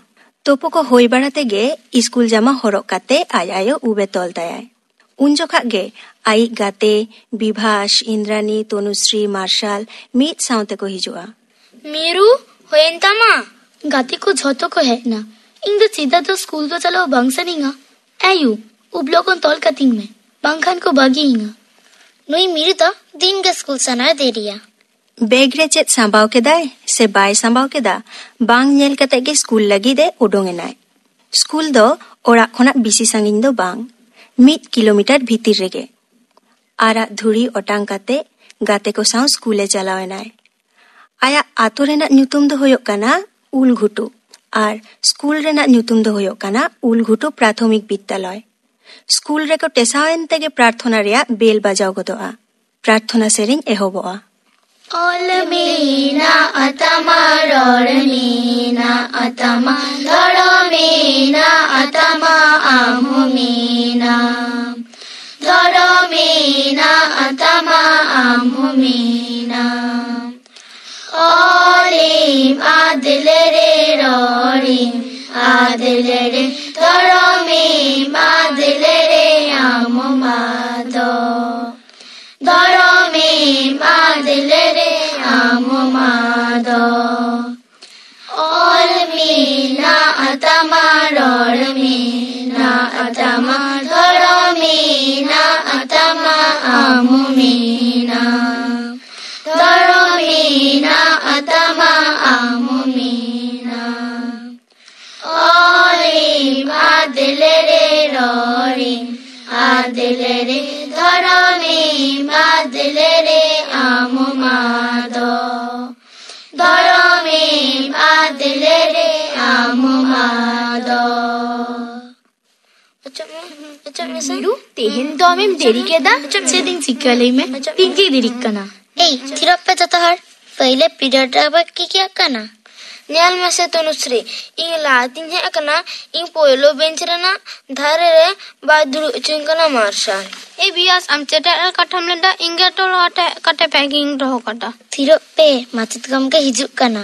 ᱛᱳᱯᱳ ᱠᱚ ᱦᱩᱭ ᱵᱟᱲᱟ ᱛᱮᱜᱮ ᱤᱥᱠᱩᱞ ᱡᱟᱢᱟ ᱦᱚᱨᱚᱜ ᱠᱟᱛᱮ ᱟᱡ ᱟᱭᱳ ᱩᱵ ᱮ ᱛᱚᱞ ᱛᱟᱭᱟᱭ᱾ ᱩᱱ ᱡᱚᱠᱷᱟᱜ ᱜᱮ ᱟᱭᱤᱡ ᱜᱟᱛᱮ ᱵᱤᱵᱷᱟᱥ, ᱤᱱᱫᱨᱟᱱᱤ, ᱛᱚᱱᱩᱥᱨᱤ, ᱢᱟᱨᱥᱟᱞ ᱢᱤᱫ ᱥᱟᱶ ᱛᱮᱠᱚ ᱦᱤᱡᱩᱜᱼᱟ᱾ ᱢᱤᱨᱩ, ᱦᱩᱭᱮᱱ ᱛᱟᱢᱟ? ᱜᱟᱛᱮ ᱠᱚ ᱡᱷᱚᱛᱚ ᱠᱚ ᱦᱮᱡ ᱮᱱᱟ᱾ ᱤᱧ ᱫᱚ ᱪᱮᱫᱟᱜ ᱫᱚ ᱥᱠᱩᱞ ᱫᱚ ᱪᱟᱞᱟᱣ ᱵᱟᱝ ᱥᱟᱱᱟᱧᱟ᱾ ᱮᱭᱩ, ᱩᱵ ᱞᱚᱜᱚᱱ ᱛᱚᱞ ᱠᱟᱹᱛᱤᱧ ᱢᱮ, ᱵᱟᱝᱠᱷᱟᱱ ᱠᱚ ᱵᱟᱹᱜᱤᱭᱤᱧᱟ᱾ ᱱᱩᱭ ᱢᱤᱨᱩ ᱫᱚ ᱫᱤᱱ ᱜᱮ ᱥᱠᱩᱞ ᱥᱮᱱᱚᱜ ᱮ ᱫᱮᱨᱤᱭᱟ᱾ ᱵᱮᱜᱽ ᱨᱮ ᱪᱮᱫ ᱥᱟᱸᱵᱟᱣ ᱠᱮᱫᱟᱭ ᱥᱮ ᱵᱟᱭ ᱥᱟᱸᱵᱟᱣ ᱠᱮᱫᱟ, ᱵᱟᱝ ᱧᱮᱞ ᱠᱟᱛᱮ ᱜᱮ ᱥᱠᱩᱞ ᱞᱟᱹᱜᱤᱫ ᱮ ᱩᱰᱩᱝ ᱮᱱᱟᱭ᱾ ᱥᱠᱩᱞ ᱫᱚ ᱚᱲᱟᱜ ᱠᱷᱚᱱᱟᱜ ᱵᱤᱥᱤ ᱥᱟᱺᱜᱤᱧ ᱫᱚ ᱵᱟᱝ, ᱢᱤᱫ ᱠᱤᱞᱳᱢᱤᱴᱟᱨ ᱵᱷᱤᱛᱤᱨ ᱨᱮᱜᱮ᱾ ᱟᱨᱟᱜ ᱫᱷᱩᱲᱤ ᱚᱴᱟᱝ ᱠᱟᱛᱮ ᱜᱟᱛᱮ ᱠᱚ ᱥᱟᱶ ᱥᱠᱩᱞ ᱮ ᱪᱟᱞᱟᱣ ᱮᱱᱟᱭ᱾ ᱟᱭᱟᱜ ᱟᱛᱳ ᱨᱮᱱᱟᱜ ᱧᱩᱛᱩᱢ ᱫᱚ ᱦᱩᱭᱩᱜ ᱠᱟᱱᱟ ᱩᱞᱜᱷᱩᱴᱩ ᱟᱨ ᱥᱠᱩᱞ ᱨᱮᱱᱟᱜ ᱧᱩᱛᱩᱢ ᱫᱚ ᱦᱩᱭᱩᱜ ᱠᱟᱱᱟ ᱩᱞᱜᱷᱩᱴᱩ ᱯᱨᱟᱛᱷᱚᱢᱤᱠ ᱵᱤᱫᱽᱫᱟᱞᱚᱭ᱾ ᱥᱠᱩᱞ ᱨᱮᱠᱚ ᱴᱮᱥᱟᱣ ᱮᱱ ᱛᱮᱜᱮ ᱯᱨᱟᱨᱛᱷᱚᱱᱟ ᱨᱮᱭᱟᱜ ᱵᱮᱞ ᱵᱟᱡᱟᱣ ᱜᱚᱫᱚᱜᱼᱟ᱾ ᱯᱨᱟᱨᱛᱷᱚᱱᱟ ᱥᱮᱨᱮᱧ ᱮᱦᱚᱵᱚᱜᱼᱟ᱾ ᱚᱞ ᱢᱮᱱᱟᱜ ᱛᱟᱢᱟ, ᱨᱚᱲ ᱢᱮᱱᱟᱜ ᱛᱟᱢᱟ, ᱫᱷᱚᱨᱚᱢ ᱢᱮᱱᱟᱜ ᱛᱟᱢᱟ, ᱟᱢ ᱦᱚᱸ ᱢᱮᱱᱟᱢ᱾ ᱫᱷᱚᱨᱚᱢ ᱢᱮᱱᱟᱜ ᱛᱟᱢᱟ, ᱟᱢ ᱦᱚᱸ ᱢᱮᱱᱟᱢ᱾ ᱚᱞᱮᱢ ᱟᱫ ᱞᱮᱨᱮ, ᱨᱚᱲᱮᱢ ᱟᱫ ᱞᱮᱨᱮ, ᱫᱷᱚᱨᱚᱢᱮᱢ ᱟᱫ ᱞᱮᱨᱮ, ᱟᱢ ᱦᱚᱸᱢ ᱟᱫᱚᱜ᱾ ᱫᱷᱚᱨᱚᱢᱮᱢ ᱟᱫ ᱞᱮᱨᱮ, ᱟᱢ ᱦᱚᱸᱢ ᱟᱫᱚᱜ᱾ ᱚᱞ ᱢᱮᱱᱟᱜ ᱛᱟᱢᱟ, ᱨᱚᱲ ᱢᱮᱱᱟᱜ ᱛᱟᱢᱟ ᱫᱷᱚᱨᱚᱢᱤᱱᱟ ᱟᱛᱟᱢᱟ ᱟᱢᱩᱢᱤᱱᱟ᱾ ᱫᱷᱚᱨᱚᱢᱤᱱᱟ ᱟᱛᱟᱢᱟ ᱟᱢᱩᱢᱤᱱᱟ᱾ ᱚᱞᱤᱢ ᱟᱫᱞᱮᱨᱮ ᱨᱚᱲᱤᱢ ᱟᱫᱞᱮᱨᱮ ᱫᱷᱚᱨᱚᱢᱤᱢ ᱟᱫᱞᱮᱨᱮ ᱟᱢᱩᱢᱟᱫᱚ᱾ ᱫᱷᱚᱨᱚᱢᱤᱢ ᱟᱫᱞᱮᱨᱮ ᱟᱢᱩᱢᱟᱫᱚ᱾ ᱚᱪᱚᱜ ᱢᱮ, ᱚᱪᱚᱜ ᱢᱮᱥᱮ᱾ ᱢᱤᱨᱩ, ᱛᱮᱦᱮᱧ ᱫᱚ ᱟᱢᱮᱢ ᱫᱮᱨᱤ ᱠᱮᱫᱟ᱾ ᱪᱮᱫ ᱤᱧ ᱪᱤᱠᱟᱹ ᱞᱟᱹᱭ ᱢᱮ? ᱤᱧ ᱜᱮ ᱫᱮᱨᱤᱜ ᱠᱟᱱᱟ᱾ ᱮᱭ, ᱛᱷᱤᱨᱚᱜ ᱯᱮ ᱡᱚᱛᱚ ᱦᱚᱲ᱾ ᱯᱟᱹᱭᱞᱟᱹ period ᱨᱮ ᱟᱵᱟᱨ ᱠᱤᱠᱤᱭᱟᱜ ᱠᱟᱱᱟ᱾ ᱧᱮᱞ ᱢᱮᱥᱮ ᱛᱚᱱᱩᱥᱨᱤ, ᱤᱧ ᱞᱟᱦᱟᱛᱤᱧ ᱦᱮᱡ ᱟᱠᱟᱱᱟ, ᱤᱧ ᱯᱳᱭᱞᱳ bench ᱨᱮᱱᱟᱜ ᱫᱷᱟᱨᱮ ᱨᱮ ᱵᱟᱭ ᱫᱩᱲᱩᱵ ᱦᱚᱪᱚᱧ ᱠᱟᱱᱟ ᱢᱟᱨᱥᱟᱞ᱾ ᱮ ᱵᱤᱭᱟᱥ, ᱟᱢ ᱪᱮᱴᱟᱜ ᱨᱮ ᱠᱟᱴᱷᱟᱢ ᱞᱮᱱᱟ, ᱤᱧ ᱜᱮ ᱴᱚᱞ ᱠᱟᱴᱮ ᱠᱟᱴᱮ ᱯᱮ ᱜᱤᱧ ᱫᱚᱦᱚ ᱠᱟᱴᱟ᱾ ᱛᱷᱤᱨᱚᱜ ᱯᱮ, ᱢᱟᱪᱮᱫ ᱜᱚᱢᱠᱮ ᱦᱤᱡᱩᱜ ᱠᱟᱱᱟ᱾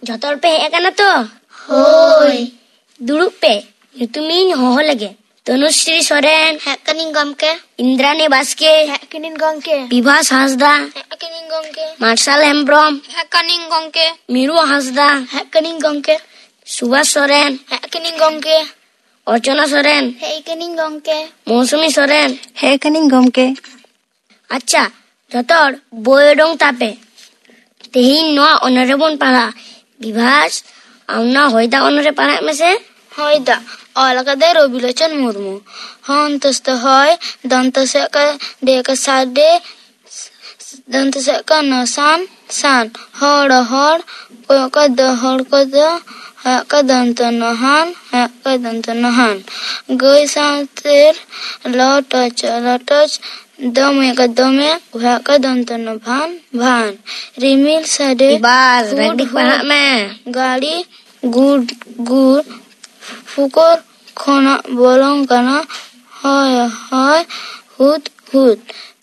ᱡᱚᱛᱚ ᱦᱚᱲ ᱯᱮ ᱦᱮᱡ ᱟᱠᱟᱱᱟ ᱛᱚ? ᱦᱳᱭ᱾ ᱫᱩᱲᱩᱵ ᱯᱮ, ᱧᱩᱛᱩᱢᱤᱧ ᱦᱚᱦᱚ ᱞᱮᱜᱮ᱾ ᱛᱚᱱᱩᱥᱨᱤ ᱥᱚᱨᱮᱱ᱾ ᱦᱮᱡ ᱠᱟᱹᱱᱟᱹᱧ ᱜᱚᱢᱠᱮ᱾ ᱤᱱᱫᱨᱟᱱᱤ ᱵᱟᱥᱠᱮ᱾ ᱦᱮᱡ ᱠᱟᱹᱱᱟᱹᱧ ᱜᱚᱢᱠᱮ᱾ ᱵᱤᱵᱷᱟᱥ ᱦᱟᱸᱥᱫᱟ᱾ ᱦᱮᱡ ᱠᱟᱹᱱᱟᱹᱧ ᱜᱚᱢᱠᱮ᱾ ᱢᱟᱨᱥᱟᱞ ᱦᱮᱢᱵᱨᱚᱢ᱾ ᱦᱮᱡ ᱠᱟᱹᱱᱟᱹᱧ ᱜᱚᱢᱠᱮ᱾ ᱢᱤᱨᱩ ᱦᱟᱸᱥᱫᱟ᱾ ᱦᱮᱡ ᱠᱟᱹᱱᱟᱹᱧ ᱜᱚᱢᱠᱮ᱾ ᱥᱩᱵᱷᱟᱥ ᱥᱚᱨᱮᱱ᱾ ᱦᱮᱡ ᱠᱟᱹᱱᱟᱹᱧ ᱜᱚᱢᱠᱮ᱾ ᱚᱨᱪᱚᱱᱟ ᱥᱚᱨᱮᱱ᱾ ᱦᱮᱡ ᱠᱟᱹᱱᱟᱹᱧ ᱜᱚᱢᱠᱮ᱾ ᱢᱳᱣᱥᱩᱢᱤ ᱥᱚᱨᱮᱱ᱾ ᱦᱮᱡ ᱠᱟᱹᱱᱟᱹᱧ ᱜᱚᱢᱠᱮ᱾ ᱟᱪᱪᱷᱟ, ᱡᱚᱛᱚ ᱦᱚᱲ ᱵᱳᱭ ᱚᱰᱚᱝ ᱛᱟᱯᱮ᱾ ᱛᱮᱦᱮᱧ ᱱᱚᱣᱟ ᱚᱱᱚᱬᱦᱮ ᱵᱚᱱ ᱯᱟᱲᱦᱟᱜᱼᱟ᱾ ᱵᱤᱵᱷᱟᱥ, ᱟᱢ ᱱᱚᱣᱟ ᱦᱚᱭ ᱫᱟᱜ ᱚᱱᱚᱬᱦᱮ ᱯᱟᱲᱦᱟᱜ ᱢᱮᱥᱮ᱾ ᱦᱚᱭ ᱫᱟᱜ, ᱚᱞ ᱟᱠᱟᱫᱟᱭ ᱨᱚᱵᱤᱞᱳᱪᱚᱱ ᱢᱩᱨᱢᱩ᱾ ᱦᱚᱱᱛᱚᱥᱛᱚ ᱦᱚᱭ, ᱫᱚᱱᱛᱚ ᱥᱮᱫ ᱠᱟ ᱰᱮ ᱠᱟ ᱥᱟᱰᱮ, ᱫᱚᱱᱛᱚ ᱥᱮᱫ ᱠᱟ ᱱᱚ ᱥᱟᱱ, ᱥᱟᱱ, ᱦᱚᱲ, ᱦᱚᱲ, ᱠᱚᱭᱚᱜ ᱠᱟ ᱫᱚ, ᱦᱚᱲ ᱠᱚ ᱫᱚ, ᱦᱚᱭᱚᱜ ᱠᱟ ᱫᱚᱱᱛᱚ ᱱᱚ ᱦᱟᱱ, ᱦᱚᱭᱚᱜ ᱠᱟ ᱫᱚᱱᱛᱚ ᱱᱚ ᱦᱟᱱ᱾ ᱜᱟᱹᱭ ᱥᱟᱶᱛᱮ ᱞᱚᱴᱚᱪ, ᱞᱚᱴᱚᱪ, ᱫᱚᱢᱮ ᱠᱟ ᱫᱚᱢᱮ, ᱦᱚᱭᱚᱜ ᱠᱟ ᱫᱚᱱᱛᱚ ᱱᱚ ᱵᱷᱟᱱ, ᱵᱷᱟᱱ᱾ ᱨᱤᱢᱤᱞ ᱥᱟᱰᱮ, ᱵᱤᱵᱟᱥ, ᱯᱷᱩᱰ ᱵᱷᱟᱜᱽᱴᱷᱤᱠ ᱯᱟᱲᱦᱟᱜ ᱯᱷᱩᱰ, ᱢᱮ᱾ ᱜᱟᱹᱲᱤ, ᱜᱩᱰ, ᱜᱩᱰ, ᱯᱷᱩᱠᱚᱨ ᱠᱷᱚᱱᱟᱜ ᱵᱚᱞᱚᱱ ᱠᱟᱱᱟ ᱦᱚᱭ, ᱦᱚᱭ, ᱦᱩᱫ, ᱦᱩᱫ᱾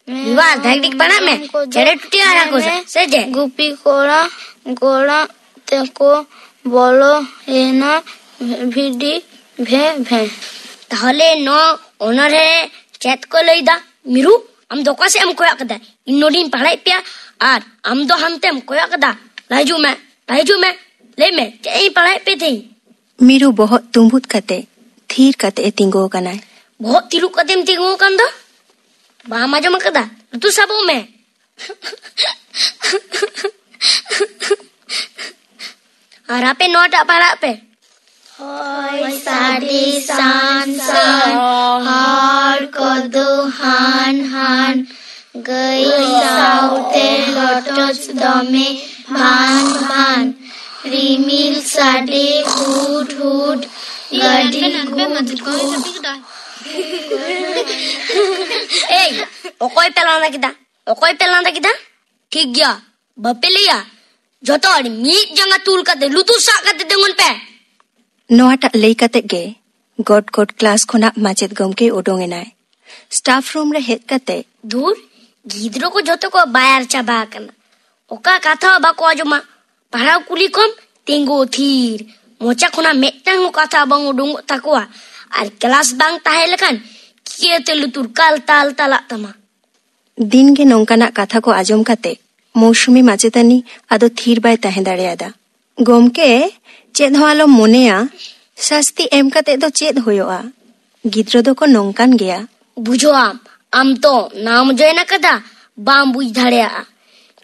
ᱵᱤᱵᱟᱥ, ᱵᱷᱟᱜᱽᱴᱷᱤᱠ ᱯᱟᱲᱦᱟᱜ ᱢᱮ᱾ ᱢᱮᱨᱚᱢ ᱠᱚᱫᱚ ᱪᱮᱬᱮ ᱴᱩᱴᱤ ᱦᱟᱨᱟ ᱠᱚ ᱥᱮ, ᱢᱮᱱᱮ ᱥᱮ ᱪᱮᱫ? ᱜᱩᱯᱤ ᱠᱚᱲᱟ, ᱠᱚᱲᱟ ᱛᱮᱠᱚ ᱵᱚᱞᱚᱭᱮᱱᱟ ᱵᱷᱤᱰᱤ ᱵᱷᱮ ᱵᱷᱮ᱾ ᱛᱟᱦᱚᱞᱮ ᱱᱚᱣᱟ ᱚᱱᱚᱬᱦᱮ ᱪᱮᱫ ᱠᱚ ᱞᱟᱹᱭᱫᱟ? ᱢᱤᱨᱩ, ᱟᱢ ᱫᱚ ᱚᱠᱟ ᱥᱮᱫ ᱮᱢ ᱠᱚᱭᱚᱜ ᱠᱟᱫᱟ? ᱤᱧ ᱱᱚᱰᱮᱧ ᱯᱟᱲᱦᱟᱣᱮᱫ ᱯᱮᱭᱟ ᱟᱨ ᱟᱢ ᱫᱚ ᱦᱟᱱᱛᱮᱢ ᱠᱚᱭᱚᱜ ᱠᱟᱫᱟ᱾ ᱞᱟᱦᱟ ᱦᱤᱡᱩᱜ ᱢᱮ, ᱞᱟᱦᱟ ᱦᱤᱡᱩᱜ ᱢᱮ᱾ ᱞᱟᱹᱭ ᱢᱮ, ᱪᱮᱫ ᱤᱧ ᱯᱟᱲᱦᱟᱣᱮᱫ ᱯᱮ ᱛᱮᱦᱮᱧ? ᱢᱤᱨᱩ ᱵᱚᱦᱚᱜ ᱛᱩᱸᱵᱩᱫ ᱠᱟᱛᱮ ᱛᱷᱤᱨ ᱠᱟᱛᱮ ᱮ ᱛᱤᱸᱜᱩ ᱟᱠᱟᱱᱟᱭ᱾ ᱵᱚᱦᱚᱜ ᱛᱤᱨᱩᱵ ᱠᱟᱛᱮᱢ ᱛᱤᱸᱜᱩ ᱟᱠᱟᱱ ᱫᱚ? ᱵᱟᱢ ᱟᱸᱡᱚᱢ ᱟᱠᱟᱫᱟ? ᱞᱩᱛᱩᱨ ᱥᱟᱵᱚᱜ ᱢᱮ᱾ ᱟᱨ ᱟᱯᱮ ᱱᱚᱣᱟᱴᱟᱜ ᱯᱟᱲᱦᱟᱜ ᱯᱮ᱾ ᱦᱚᱭ ᱥᱟᱰᱮ ᱥᱟᱱ ᱥᱟᱱ, ᱦᱚᱲ ᱠᱚᱫᱚ ᱦᱟᱱ ᱦᱟᱱ, ᱜᱟᱹᱭ ᱥᱟᱶᱛᱮ ᱞᱚᱴᱚᱡ ᱫᱚᱢᱮ ᱵᱷᱟᱱ ᱵᱷᱟᱱ, ᱨᱤᱢᱤᱞ ᱥᱟᱰᱮ ᱦᱩᱰ ᱦᱩᱰ, ᱜᱟᱹᱰᱤ ᱜᱩᱰ ᱜᱩᱰ᱾ ᱮᱭ, ᱚᱠᱚᱭ ᱯᱮ ᱞᱟᱸᱫᱟ ᱠᱮᱫᱟ? ᱚᱠᱚᱭ ᱯᱮ ᱞᱟᱸᱫᱟ ᱠᱮᱫᱟ? ᱴᱷᱤᱠ ᱜᱮᱭᱟ, ᱵᱟᱯᱮ ᱞᱟᱹᱭᱟ᱾ ᱡᱚᱛᱚ ᱦᱚᱲ ᱢᱤᱫ ᱡᱟᱸᱜᱟ ᱛᱩᱞ ᱠᱟᱛᱮ ᱞᱩᱛᱩᱨ ᱥᱟᱵ ᱠᱟᱛᱮ ᱛᱤᱸᱜᱩᱱ ᱯᱮ᱾ ᱱᱚᱣᱟᱴᱟᱜ ᱞᱟᱹᱭ ᱠᱟᱛᱮ ᱜᱮ ᱜᱚᱴ ᱜᱚᱴ ᱠᱞᱟᱥ ᱠᱷᱚᱱᱟᱜ ᱢᱟᱪᱮᱫ ᱜᱚᱢᱠᱮ ᱩᱰᱩᱝ ᱮᱱᱟᱭ᱾ ᱥᱴᱟᱯᱷ ᱨᱩᱢ ᱨᱮ ᱦᱮᱡ ᱠᱟᱛᱮ, ᱫᱷᱩᱨ, ᱜᱤᱫᱽᱨᱟᱹ ᱠᱚ ᱡᱷᱚᱛᱚ ᱠᱚ ᱵᱟᱭᱟᱨ ᱪᱟᱵᱟ ᱟᱠᱟᱱᱟ᱾ ᱚᱠᱟ ᱠᱟᱛᱷᱟ ᱦᱚᱸ ᱵᱟᱠᱚ ᱟᱸᱡᱚᱢᱟ᱾ ᱯᱟᱲᱦᱟᱣ ᱠᱩᱞᱤ ᱠᱚᱢ, ᱛᱤᱸᱜᱩ ᱛᱷᱤᱨ᱾ ᱢᱚᱪᱟ ᱠᱷᱚᱱᱟᱜ ᱢᱤᱫᱴᱟᱝ ᱦᱚᱸ ᱠᱟᱛᱷᱟ ᱵᱟᱝ ᱩᱰᱩᱝᱚᱜ ᱛᱟᱠᱚᱣᱟ᱾ ᱟᱨ ᱠᱞᱟᱥ ᱵᱟᱝ ᱛᱟᱦᱮᱸ ᱞᱮᱠᱷᱟᱱ ᱪᱤᱠᱟᱹᱛᱮ ᱞᱩᱛᱩᱨ ᱠᱟᱞ ᱛᱟᱞ ᱛᱟᱞᱟᱜ ᱛᱟᱢᱟ? ᱫᱤᱱ ᱜᱮ ᱱᱚᱝᱠᱟᱱᱟᱜ ᱠᱟᱛᱷᱟ ᱠᱚ ᱟᱸᱡᱚᱢ ᱠᱟᱛᱮ ᱢᱳᱣᱥᱩᱢᱤ ᱢᱟᱪᱮᱛᱟᱹᱱᱤ ᱟᱫᱚ ᱛᱷᱤᱨ ᱵᱟᱭ ᱛᱟᱦᱮᱸ ᱫᱟᱲᱮᱭᱟᱫᱟ᱾ ᱜᱚᱢᱠᱮ, ᱪᱮᱫ ᱦᱚᱸ ᱟᱞᱚᱢ ᱢᱚᱱᱮᱭᱟ, ᱥᱟᱹᱥᱛᱤ ᱮᱢ ᱠᱟᱛᱮ ᱫᱚ ᱪᱮᱫ ᱦᱩᱭᱩᱜᱼᱟ? ᱜᱤᱫᱽᱨᱟᱹ ᱫᱚᱠᱚ ᱱᱚᱝᱠᱟᱱ ᱜᱮᱭᱟ᱾ ᱵᱩᱡᱷᱟᱹᱣᱟᱢ, ᱟᱢ ᱛᱚ ᱱᱟᱢ ᱡᱚᱭᱮᱱ ᱟᱠᱟᱫᱟ, ᱵᱟᱢ ᱵᱩᱡᱽ ᱫᱟᱲᱮᱭᱟᱜᱼᱟ᱾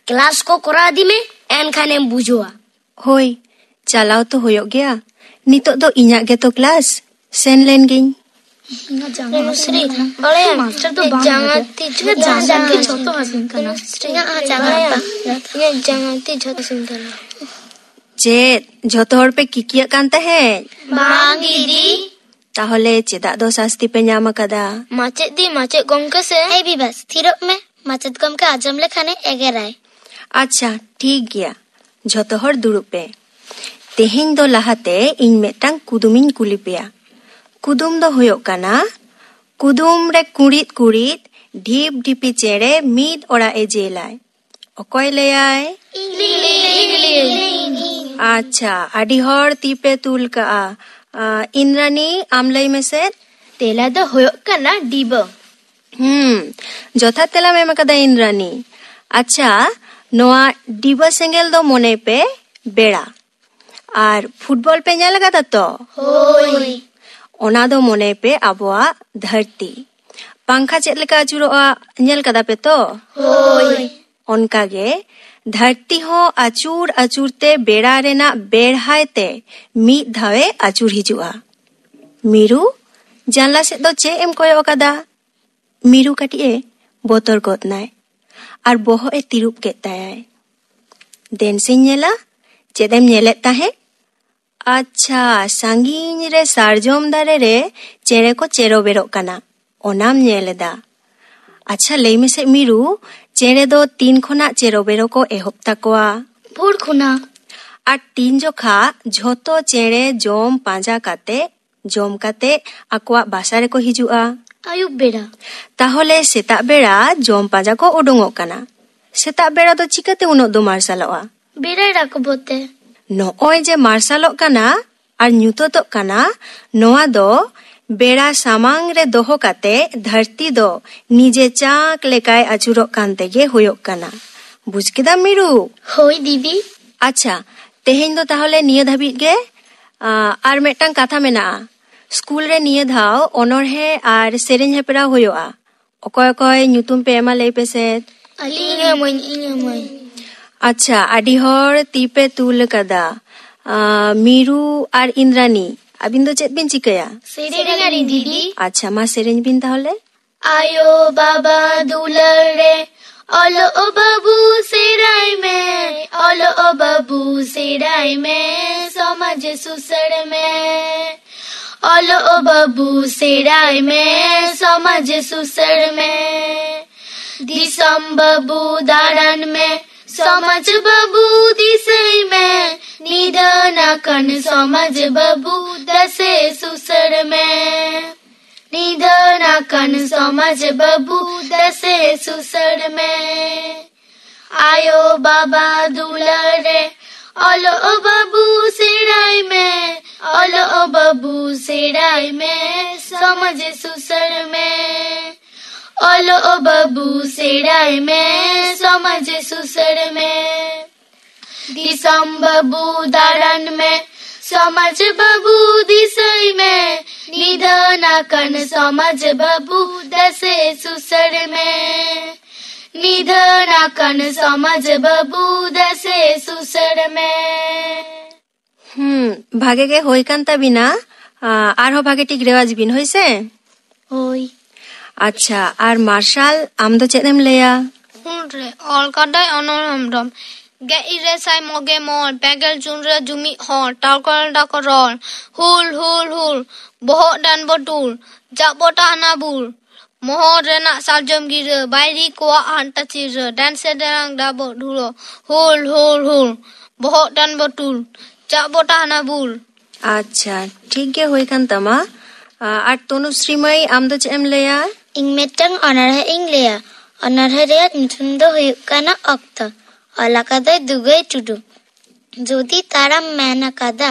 ᱠᱞᱟᱥ ᱠᱚ ᱠᱚᱨᱟᱣ ᱤᱫᱤ ᱢᱮ, ᱮᱱᱠᱷᱟᱱᱮᱢ ᱵᱩᱡᱷᱟᱹᱣᱟ᱾ ᱦᱳᱭ, ᱪᱟᱞᱟᱣ ᱛᱚ ᱦᱩᱭᱩᱜ ᱜᱮᱭᱟ᱾ ᱱᱤᱛᱚᱜ ᱫᱚ ᱤᱧᱟᱜ ᱜᱮᱛᱚ ᱠᱞᱟᱥ, ᱥᱮᱱ ᱞᱮᱱ ᱜᱤᱧ᱾ ᱤᱧᱟᱹᱜ ᱡᱟᱸᱜᱟ ᱦᱟᱹᱥᱩᱧ ᱠᱟᱱᱟ᱾ ᱢᱟᱥᱴᱟᱨ ᱫᱚ ᱵᱟᱝ ᱡᱟᱸᱜᱟ ᱵᱷᱟᱜᱮ᱾ ᱛᱤ ᱤᱧᱟᱹᱜ ᱡᱟᱸᱜᱟ ᱜᱮ ᱡᱷᱚᱛᱚ ᱦᱟᱹᱥᱩᱧ ᱠᱟᱱᱟ᱾ ᱤᱧᱟᱹᱜ ᱦᱚᱸ ᱡᱟᱸᱜᱟ ᱦᱟᱹᱥᱩᱧ ᱠᱟᱱᱟ᱾ ᱤᱧᱟᱹᱜ ᱡᱟᱸᱜᱟ ᱛᱤ ᱡᱷᱚᱛᱚ ᱦᱟᱹᱥᱩᱧ ᱠᱟᱱᱟ᱾ ᱪᱮᱫ, ᱡᱷᱚᱛᱚ ᱦᱚᱲ ᱯᱮ ᱠᱤᱠᱤᱭᱟᱹᱜ ᱠᱟᱱ ᱛᱟᱦᱮᱸᱫ? ᱵᱟᱝ, ᱫᱤᱫᱤ᱾ ᱛᱟᱦᱚᱞᱮ ᱪᱮᱫᱟᱜ ᱫᱚ ᱥᱟᱥᱛᱤ ᱯᱮ ᱧᱟᱢ ᱟᱠᱟᱫᱟ? ᱢᱟᱪᱮᱫ ᱫᱤ, ᱢᱟᱪᱮᱫ ᱜᱚᱢᱠᱮ ᱥᱮ? ᱮᱭ ᱵᱤᱵᱟᱥ, ᱛᱷᱤᱨᱚᱜ ᱢᱮ᱾ ᱢᱟᱪᱮᱫ ᱜᱚᱢᱠᱮ ᱟᱸᱡᱚᱢ ᱞᱮᱠᱷᱟᱱᱮ ᱮᱜᱮᱨᱟᱭ᱾ ᱟᱪᱪᱷᱟ, ᱴᱷᱤᱠ ᱜᱮᱭᱟ᱾ ᱡᱷᱚᱛᱚ ᱦᱚᱲ ᱫᱩᱲᱩᱵ ᱯᱮ᱾ ᱛᱮᱦᱮᱧ ᱫᱚ ᱞᱟᱦᱟᱛᱮ ᱤᱧ ᱢᱤᱫᱴᱟᱝ ᱠᱩᱫᱩᱢᱤᱧ ᱠᱩᱞᱤ ᱯᱮᱭᱟ᱾ ᱠᱩᱫᱩᱢ ᱫᱚ ᱦᱩᱭᱩᱜ ᱠᱟᱱᱟ, ᱠᱩᱫᱩᱢ ᱨᱮ ᱠᱩᱲᱤᱫ ᱠᱩᱲᱤᱫ ᱰᱷᱤᱯ ᱰᱷᱤᱯᱤ ᱪᱮᱬᱮ ᱢᱤᱫ ᱚᱲᱟᱜ ᱮ ᱡᱮᱞᱟᱭ᱾ ᱚᱠᱚᱭ ᱞᱟᱹᱭᱟᱭ? ᱟᱪᱪᱷᱟ, ᱟᱹᱰᱤ ᱦᱚᱲ ᱛᱤ ᱯᱮ ᱛᱩᱞ ᱠᱟᱜᱼᱟ᱾ ᱟ, ᱤᱱᱫᱨᱟᱱᱤ, ᱟᱢ ᱞᱟᱹᱭ ᱢᱮᱥᱮ᱾ ᱛᱮᱞᱟ ᱫᱚ ᱦᱩᱭᱩᱜ ᱠᱟᱱᱟ ᱰᱤᱵᱟᱹ᱾ ᱦᱩᱸ, ᱡᱚᱛᱷᱟᱛ ᱛᱮᱞᱟᱢ ᱮᱢ ᱟᱠᱟᱫᱟ ᱤᱱᱫᱨᱟᱱᱤ᱾ ᱟᱪᱪᱷᱟ, ᱱᱚᱣᱟ ᱰᱤᱵᱟᱹ ᱥᱮᱸᱜᱮᱞ ᱫᱚ ᱢᱚᱱᱮᱭ ᱯᱮ ᱵᱮᱲᱟ᱾ ᱟᱨ ᱯᱷᱩᱴᱵᱚᱞ ᱯᱮ ᱧᱮᱞ ᱟᱠᱟᱫᱟ ᱛᱚ? ᱦᱳᱭ᱾ ᱚᱱᱟ ᱫᱚ ᱢᱚᱱᱮᱭ ᱯᱮ ᱟᱵᱚᱣᱟᱜ ᱫᱷᱟᱹᱨᱛᱤ᱾ ᱯᱟᱝᱠᱷᱟ ᱪᱮᱫ ᱞᱮᱠᱟ ᱟᱹᱪᱩᱨᱚᱜᱼᱟ, ᱧᱮᱞ ᱠᱟᱫᱟ ᱯᱮ ᱛᱚ? ᱦᱳᱭ᱾ ᱚᱱᱠᱟ ᱜᱮ ᱫᱷᱟᱹᱨᱛᱤ ᱦᱚᱸ ᱟᱹᱪᱩᱨ ᱟᱹᱪᱩᱨ ᱛᱮ ᱵᱮᱲᱟ ᱨᱮᱱᱟᱜ ᱵᱮᱲᱦᱟᱭ ᱛᱮ ᱢᱤᱫ ᱫᱷᱟᱣᱮ ᱟᱹᱪᱩᱨ ᱦᱤᱡᱩᱜᱼᱟ᱾ ᱢᱤᱨᱩ, ᱡᱟᱱᱞᱟ ᱥᱮᱫ ᱫᱚ ᱪᱮᱫ ᱮᱢ ᱠᱚᱭᱚᱜ ᱟᱠᱟᱫᱟ? ᱢᱤᱨᱩ ᱠᱟᱹᱴᱤᱡ ᱮ ᱵᱚᱛᱚᱨ ᱜᱚᱫ ᱱᱟᱭ ᱟᱨ ᱵᱚᱦᱚᱜ ᱮ ᱛᱤᱨᱩᱵ ᱠᱮᱫ ᱛᱟᱭᱟᱭ᱾ ᱫᱮᱱ ᱥᱮᱧ ᱧᱮᱞᱟ, ᱪᱮᱫ ᱮᱢ ᱧᱮᱞᱮᱫ ᱛᱟᱦᱮᱸᱫ? ᱟᱪᱪᱷᱟ, ᱥᱟᱺᱜᱤᱧ ᱨᱮ ᱥᱟᱨᱡᱚᱢ ᱫᱟᱨᱮ ᱨᱮ ᱪᱮᱬᱮ ᱠᱚ ᱪᱮᱨᱚ ᱵᱮᱨᱚᱜ ᱠᱟᱱᱟ, ᱚᱱᱟᱢ ᱧᱮᱞ ᱮᱫᱟ᱾ ᱟᱪᱪᱷᱟ, ᱞᱟᱹᱭ ᱢᱮᱥᱮ ᱢᱤᱨᱩ, ᱪᱮᱬᱮ ᱫᱚ ᱛᱤᱱ ᱠᱷᱚᱱᱟᱜ ᱪᱮᱨᱚ ᱵᱮᱨᱚ ᱠᱚ ᱮᱦᱚᱵ ᱛᱟᱠᱚᱣᱟ? ᱵᱷᱳᱨ ᱠᱷᱚᱱᱟᱜ᱾ ᱟᱨ ᱛᱤᱱ ᱡᱚᱠᱷᱟ ᱡᱷᱚᱛᱚ ᱪᱮᱬᱮ ᱡᱚᱢ ᱯᱟᱸᱡᱟ ᱠᱟᱛᱮ, ᱡᱚᱢ ᱠᱟᱛᱮ ᱟᱠᱚᱣᱟᱜ ᱵᱟᱥᱟ ᱨᱮᱠᱚ ᱦᱤᱡᱩᱜᱼᱟ? ᱟᱹᱭᱩᱵ ᱵᱮᱲᱟ᱾ ᱛᱟᱦᱚᱞᱮ ᱥᱮᱛᱟᱜ ᱵᱮᱲᱟ ᱡᱚᱢ ᱯᱟᱸᱡᱟ ᱠᱚ ᱩᱰᱩᱝᱚᱜ ᱠᱟᱱᱟ᱾ ᱥᱮᱛᱟᱜ ᱵᱮᱲᱟ ᱫᱚ ᱪᱤᱠᱟᱹᱛᱮ ᱩᱱᱟᱹᱜ ᱫᱚ ᱢᱟᱨᱥᱟᱞᱚᱜᱼᱟ? ᱵᱮᱲᱟᱭ ᱨᱟᱠᱟᱵᱚᱜ ᱛᱮ᱾ ᱱᱚᱜᱼᱚᱭ ᱡᱮ ᱢᱟᱨᱥᱟᱞᱚᱜ ᱠᱟᱱᱟ ᱟᱨ ᱧᱩᱛᱟᱹᱛᱚᱜ ᱠᱟᱱᱟ, ᱱᱚᱣᱟ ᱫᱚ ᱵᱮᱲᱟ ᱥᱟᱢᱟᱝ ᱨᱮ ᱫᱚᱦᱚ ᱠᱟᱛᱮ ᱫᱷᱟᱹᱨᱛᱤ ᱫᱚ ᱱᱤᱡᱮ ᱪᱟᱸᱠ ᱞᱮᱠᱟᱭ ᱟᱹᱪᱩᱨᱚᱜ ᱠᱟᱱ ᱛᱮᱜᱮ ᱦᱩᱭᱩᱜ ᱠᱟᱱᱟ᱾ ᱵᱩᱡᱽ ᱠᱮᱫᱟᱢ ᱢᱤᱨᱩ? ᱦᱳᱭ ᱫᱤᱫᱤ᱾ ᱟᱪᱪᱷᱟ, ᱛᱮᱦᱮᱧ ᱫᱚ ᱛᱟᱦᱚᱞᱮ ᱱᱤᱭᱟᱹ ᱫᱷᱟᱹᱵᱤᱡ ᱜᱮ᱾ ᱟ, ᱟᱨ ᱢᱤᱫᱴᱟᱝ ᱠᱟᱛᱷᱟ ᱢᱮᱱᱟᱜᱼᱟ, ᱥᱠᱩᱞ ᱨᱮ ᱱᱤᱭᱟᱹ ᱫᱷᱟᱣ ᱚᱱᱚᱬᱦᱮ ᱟᱨ ᱥᱮᱨᱮᱧ ᱦᱮᱯᱨᱟᱣ ᱦᱩᱭᱩᱜᱼᱟ᱾ ᱚᱠᱚᱭ ᱚᱠᱚᱭ ᱧᱩᱛᱩᱢ ᱯᱮ ᱮᱢᱟ, ᱞᱟᱹᱭ ᱯᱮᱥᱮ? ᱟᱹᱞᱤᱧ ᱮᱢᱟᱹᱧ, ᱤᱧ ᱮᱢᱟᱹᱧ᱾ ᱟᱪᱪᱷᱟ, ᱟᱹᱰᱤ ᱦᱚᱲ ᱛᱤ ᱯᱮ ᱛᱩᱞ ᱟᱠᱟᱫᱟ᱾ ᱟ, ᱢᱤᱨᱩ ᱟᱨ ᱤᱱᱫᱨᱟᱱᱤ, ᱟᱹᱵᱤᱱ ᱫᱚ ᱪᱮᱫ ᱵᱤᱱ ᱪᱤᱠᱟᱹᱭᱟ? ᱥᱮᱨᱮᱧ ᱟᱹᱞᱤᱧ ᱫᱤᱫᱤ᱾ ᱟᱪᱪᱷᱟ, ᱢᱟ ᱥᱮᱨᱮᱧ ᱵᱤᱱ ᱛᱟᱦᱚᱞᱮ᱾ ᱟᱭᱳ ᱵᱟᱵᱟ ᱫᱩᱞᱟᱹᱲ ᱨᱮ ᱚᱞᱚᱜ ᱵᱟᱹᱵᱩ ᱥᱮᱬᱟᱭ ᱢᱮ, ᱚᱞᱚᱜ ᱵᱟᱹᱵᱩ ᱥᱮᱬᱟᱭ ᱢᱮ, ᱥᱚᱢᱟᱡᱽ ᱥᱩᱥᱟᱹᱨ ᱢᱮ᱾ ᱚᱞᱚᱜ ᱵᱟᱹᱵᱩ ᱥᱮᱬᱟᱭ ᱢᱮ, ᱥᱚᱢᱟᱡᱽ ᱥᱩᱥᱟᱹᱨ ᱢᱮ᱾ ᱫᱤᱥᱚᱢ ᱵᱟᱹᱵᱩ ᱫᱟᱬᱟᱱ ᱢᱮ, ᱥᱚᱢᱟᱡᱽ ᱵᱟᱹᱵᱩ ᱫᱤᱥᱟᱹᱭ ᱢᱮ᱾ ᱱᱤᱫᱷᱟᱹᱱ ᱟᱠᱟᱱ ᱥᱚᱢᱟᱡᱽ ᱵᱟᱹᱵᱩ ᱫᱮᱥᱮ ᱥᱩᱥᱟᱹᱨ ᱢᱮ᱾ ᱱᱤᱫᱷᱟᱹᱱ ᱟᱠᱟᱱ ᱥᱚᱢᱟᱡᱽ ᱵᱟᱹᱵᱩ ᱫᱮᱥᱮ ᱥᱩᱥᱟᱹᱨ ᱢᱮ᱾ ᱟᱭᱳ ᱵᱟᱵᱟ ᱫᱩᱞᱟᱹᱲ ᱨᱮ ᱚᱞᱚᱜ ᱵᱟᱹᱵᱩ ᱥᱮᱬᱟᱭ ᱢᱮ, ᱚᱞᱚᱜ ᱵᱟᱹᱵᱩ ᱥᱮᱬᱟᱭ ᱢᱮ, ᱥᱚᱢᱟᱡᱽ ᱥᱩᱥᱟᱹᱨ ᱢᱮ᱾ ᱚᱞᱚᱜ ᱵᱟᱹᱵᱩ ᱥᱮᱬᱟᱭ ᱢᱮ, ᱥᱚᱢᱟᱡᱽ ᱥᱩᱥᱟᱹᱨ ᱢᱮ᱾ ᱫᱤᱥᱚᱢ ᱵᱟᱹᱵᱩ ᱫᱟᱬᱟᱱ ᱢᱮ, ᱥᱚᱢᱟᱡᱽ ᱵᱟᱹᱵᱩ ᱫᱤᱥᱟᱹᱭ ᱢᱮ᱾ ᱱᱤᱫᱷᱟᱹᱱ ᱟᱠᱟᱱ ᱥᱚᱢᱟᱡᱽ ᱵᱟᱹᱵᱩ ᱫᱮᱥᱮ ᱥᱩᱥᱟᱹᱨ ᱢᱮ᱾ ᱱᱤᱫᱷᱟᱹᱱ ᱟᱠᱟᱱ ᱥᱚᱢᱟᱡᱽ ᱵᱟᱹᱵᱩ ᱫᱮᱥᱮ ᱥᱩᱥᱟᱹᱨ ᱢᱮ᱾ ᱦᱩᱸ, ᱵᱷᱟᱜᱮ ᱜᱮ ᱦᱩᱭ ᱠᱟᱱ ᱛᱟᱵᱤᱱᱟ᱾ ᱟ, ᱟᱨᱦᱚᱸ ᱵᱷᱟᱜᱮ ᱴᱷᱤᱠ ᱨᱮᱣᱟᱡᱽ ᱵᱤᱱ, ᱦᱳᱭ ᱥᱮ? ᱦᱳᱭ᱾ ᱟᱪᱪᱷᱟ, ᱟᱨ ᱢᱟᱨᱥᱟᱞ, ᱟᱢ ᱫᱚ ᱪᱮᱫ ᱮᱢ ᱞᱟᱹᱭᱟ? ᱦᱩᱞ ᱨᱮ ᱚᱞ ᱠᱟᱫᱟᱭ ᱚᱱᱚᱞ ᱦᱮᱢᱵᱨᱚᱢ᱾ ᱜᱮᱞ ᱤᱨᱟᱹᱞ ᱥᱟᱭ ᱢᱚᱜᱮ ᱢᱚᱬ, ᱯᱮᱜᱮᱞ ᱡᱩᱱ ᱨᱮ ᱡᱩᱢᱤᱫ ᱦᱚᱲ, ᱴᱟᱞᱠᱚᱞ ᱰᱟᱠᱚ ᱨᱚᱲ, ᱦᱩᱞ, ᱦᱩᱞ, ᱦᱩᱞ, ᱵᱚᱦᱚᱜ ᱰᱟᱱ ᱵᱚᱴᱩᱞ, ᱡᱟᱜ ᱵᱚᱴᱟ ᱦᱟᱱᱟ ᱵᱩᱞ, ᱢᱚᱦᱚᱨ ᱨᱮᱱᱟᱜ ᱥᱟᱨᱡᱚᱢ ᱜᱤᱨᱟᱹ, ᱵᱟᱭᱨᱤ ᱠᱚᱣᱟᱜ ᱦᱟᱱᱴᱟ ᱪᱤᱨᱟᱹ, ᱰᱟᱱ ᱥᱮ ᱰᱟᱱᱟᱝ ᱰᱟᱵᱚᱜ ᱰᱷᱩᱲᱟᱹ, ᱦᱩᱞ, ᱦᱩᱞ, ᱦᱩᱞ, ᱵᱚᱦᱚᱜ ᱰᱟᱱ ᱵᱚᱴᱩᱞ, ᱡᱟᱜ ᱵᱚᱴᱟ ᱦᱟᱱᱟ ᱵᱩᱞ᱾ ᱟᱪᱪᱷᱟ, ᱴᱷᱤᱠ ᱜᱮ ᱦᱩᱭ ᱠᱟᱱ ᱛᱟᱢᱟ᱾ ᱟ, ᱟᱨ ᱛᱚᱱᱩᱥᱨᱤ ᱢᱟᱹᱭ, ᱟᱢ ᱫᱚ ᱪᱮᱫ ᱮᱢ ᱞᱟᱹᱭᱟ? ᱤᱧ ᱢᱤᱫᱴᱟᱝ ᱚᱱᱚᱬᱦᱮ ᱤᱧ ᱞᱟᱹᱭᱟ᱾ ᱚᱱᱚᱬᱦᱮ ᱨᱮᱭᱟᱜ ᱧᱩᱛᱩᱢ ᱫᱚ ᱦᱩᱭᱩᱜ ᱠᱟᱱᱟ ᱚᱠᱛᱚ᱾ ᱚᱞ ᱟᱠᱟᱫᱟᱭ ᱫᱩᱜᱟᱹᱭ ᱴᱩᱰᱩ᱾ ᱡᱩᱫᱤ ᱛᱟᱲᱟᱢ ᱢᱮᱱ ᱟᱠᱟᱫᱟ,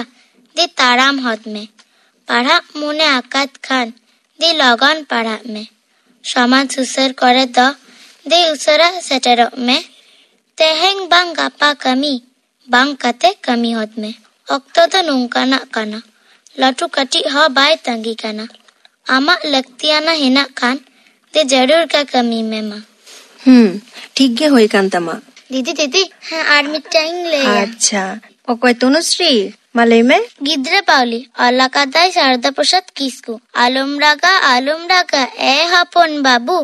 ᱫᱮ ᱛᱟᱲᱟᱢ ᱦᱚᱫ ᱢᱮ᱾ ᱯᱟᱲᱦᱟᱜ ᱢᱚᱱᱮ ᱟᱠᱟᱫ ᱠᱷᱟᱱ, ᱫᱮ ᱞᱚᱜᱚᱱ ᱯᱟᱲᱦᱟᱜ ᱢᱮ᱾ ᱥᱚᱢᱟᱡᱽ ᱥᱩᱥᱟᱹᱨ ᱠᱚᱨᱮ ᱫᱚ, ᱫᱮ ᱩᱥᱟᱹᱨᱟ ᱥᱮᱴᱮᱨᱚᱜ ᱢᱮ᱾ ᱛᱮᱦᱮᱧ ᱵᱟᱝ ᱜᱟᱯᱟ ᱠᱟᱹᱢᱤ, ᱵᱟᱝ ᱠᱟᱛᱮ ᱠᱟᱹᱢᱤ ᱦᱚᱫ ᱢᱮ᱾ ᱚᱠᱛᱚ ᱫᱚ ᱱᱚᱝᱠᱟᱱᱟᱜ ᱠᱟᱱᱟ, ᱞᱟᱹᱴᱩ ᱠᱟᱹᱴᱤᱡ ᱦᱚᱸ ᱵᱟᱭ ᱛᱟᱺᱜᱤ ᱠᱟᱱᱟ᱾ ᱟᱢᱟᱜ ᱞᱟᱹᱠᱛᱤᱭᱟᱱᱟ ᱦᱮᱱᱟᱜ ᱠᱷᱟᱱ, ᱫᱮ ᱡᱟᱹᱨᱩᱲ ᱠᱟ ᱠᱟᱹᱢᱤ ᱢᱮ ᱢᱟ᱾ ᱦᱩᱸ, ᱴᱷᱤᱠ ᱜᱮ ᱦᱩᱭ ᱠᱟᱱ ᱛᱟᱢᱟ᱾ ᱫᱤᱫᱤ, ᱫᱤᱫᱤ, ᱦᱮᱸ, ᱟᱨ ᱢᱤᱫᱴᱟᱝ ᱤᱧ ᱞᱟᱹᱭᱟ᱾ ᱟᱪᱪᱷᱟ, ᱚᱠᱚᱭ, ᱛᱚᱱᱩᱥᱨᱤ? ᱢᱟ ᱞᱟᱹᱭ ᱢᱮ᱾ ᱜᱤᱫᱽᱨᱟᱹ ᱯᱟᱣᱞᱤ, ᱚᱞ ᱟᱠᱟᱫᱟᱭ ᱥᱟᱨᱚᱫᱟ ᱯᱨᱚᱥᱟᱫᱽ ᱠᱤᱥᱠᱩ᱾ ᱟᱞᱚᱢ ᱨᱟᱜᱟ, ᱟᱞᱚᱢ ᱨᱟᱜᱟ, ᱮ ᱦᱚᱯᱚᱱ ᱵᱟᱹᱵᱩ,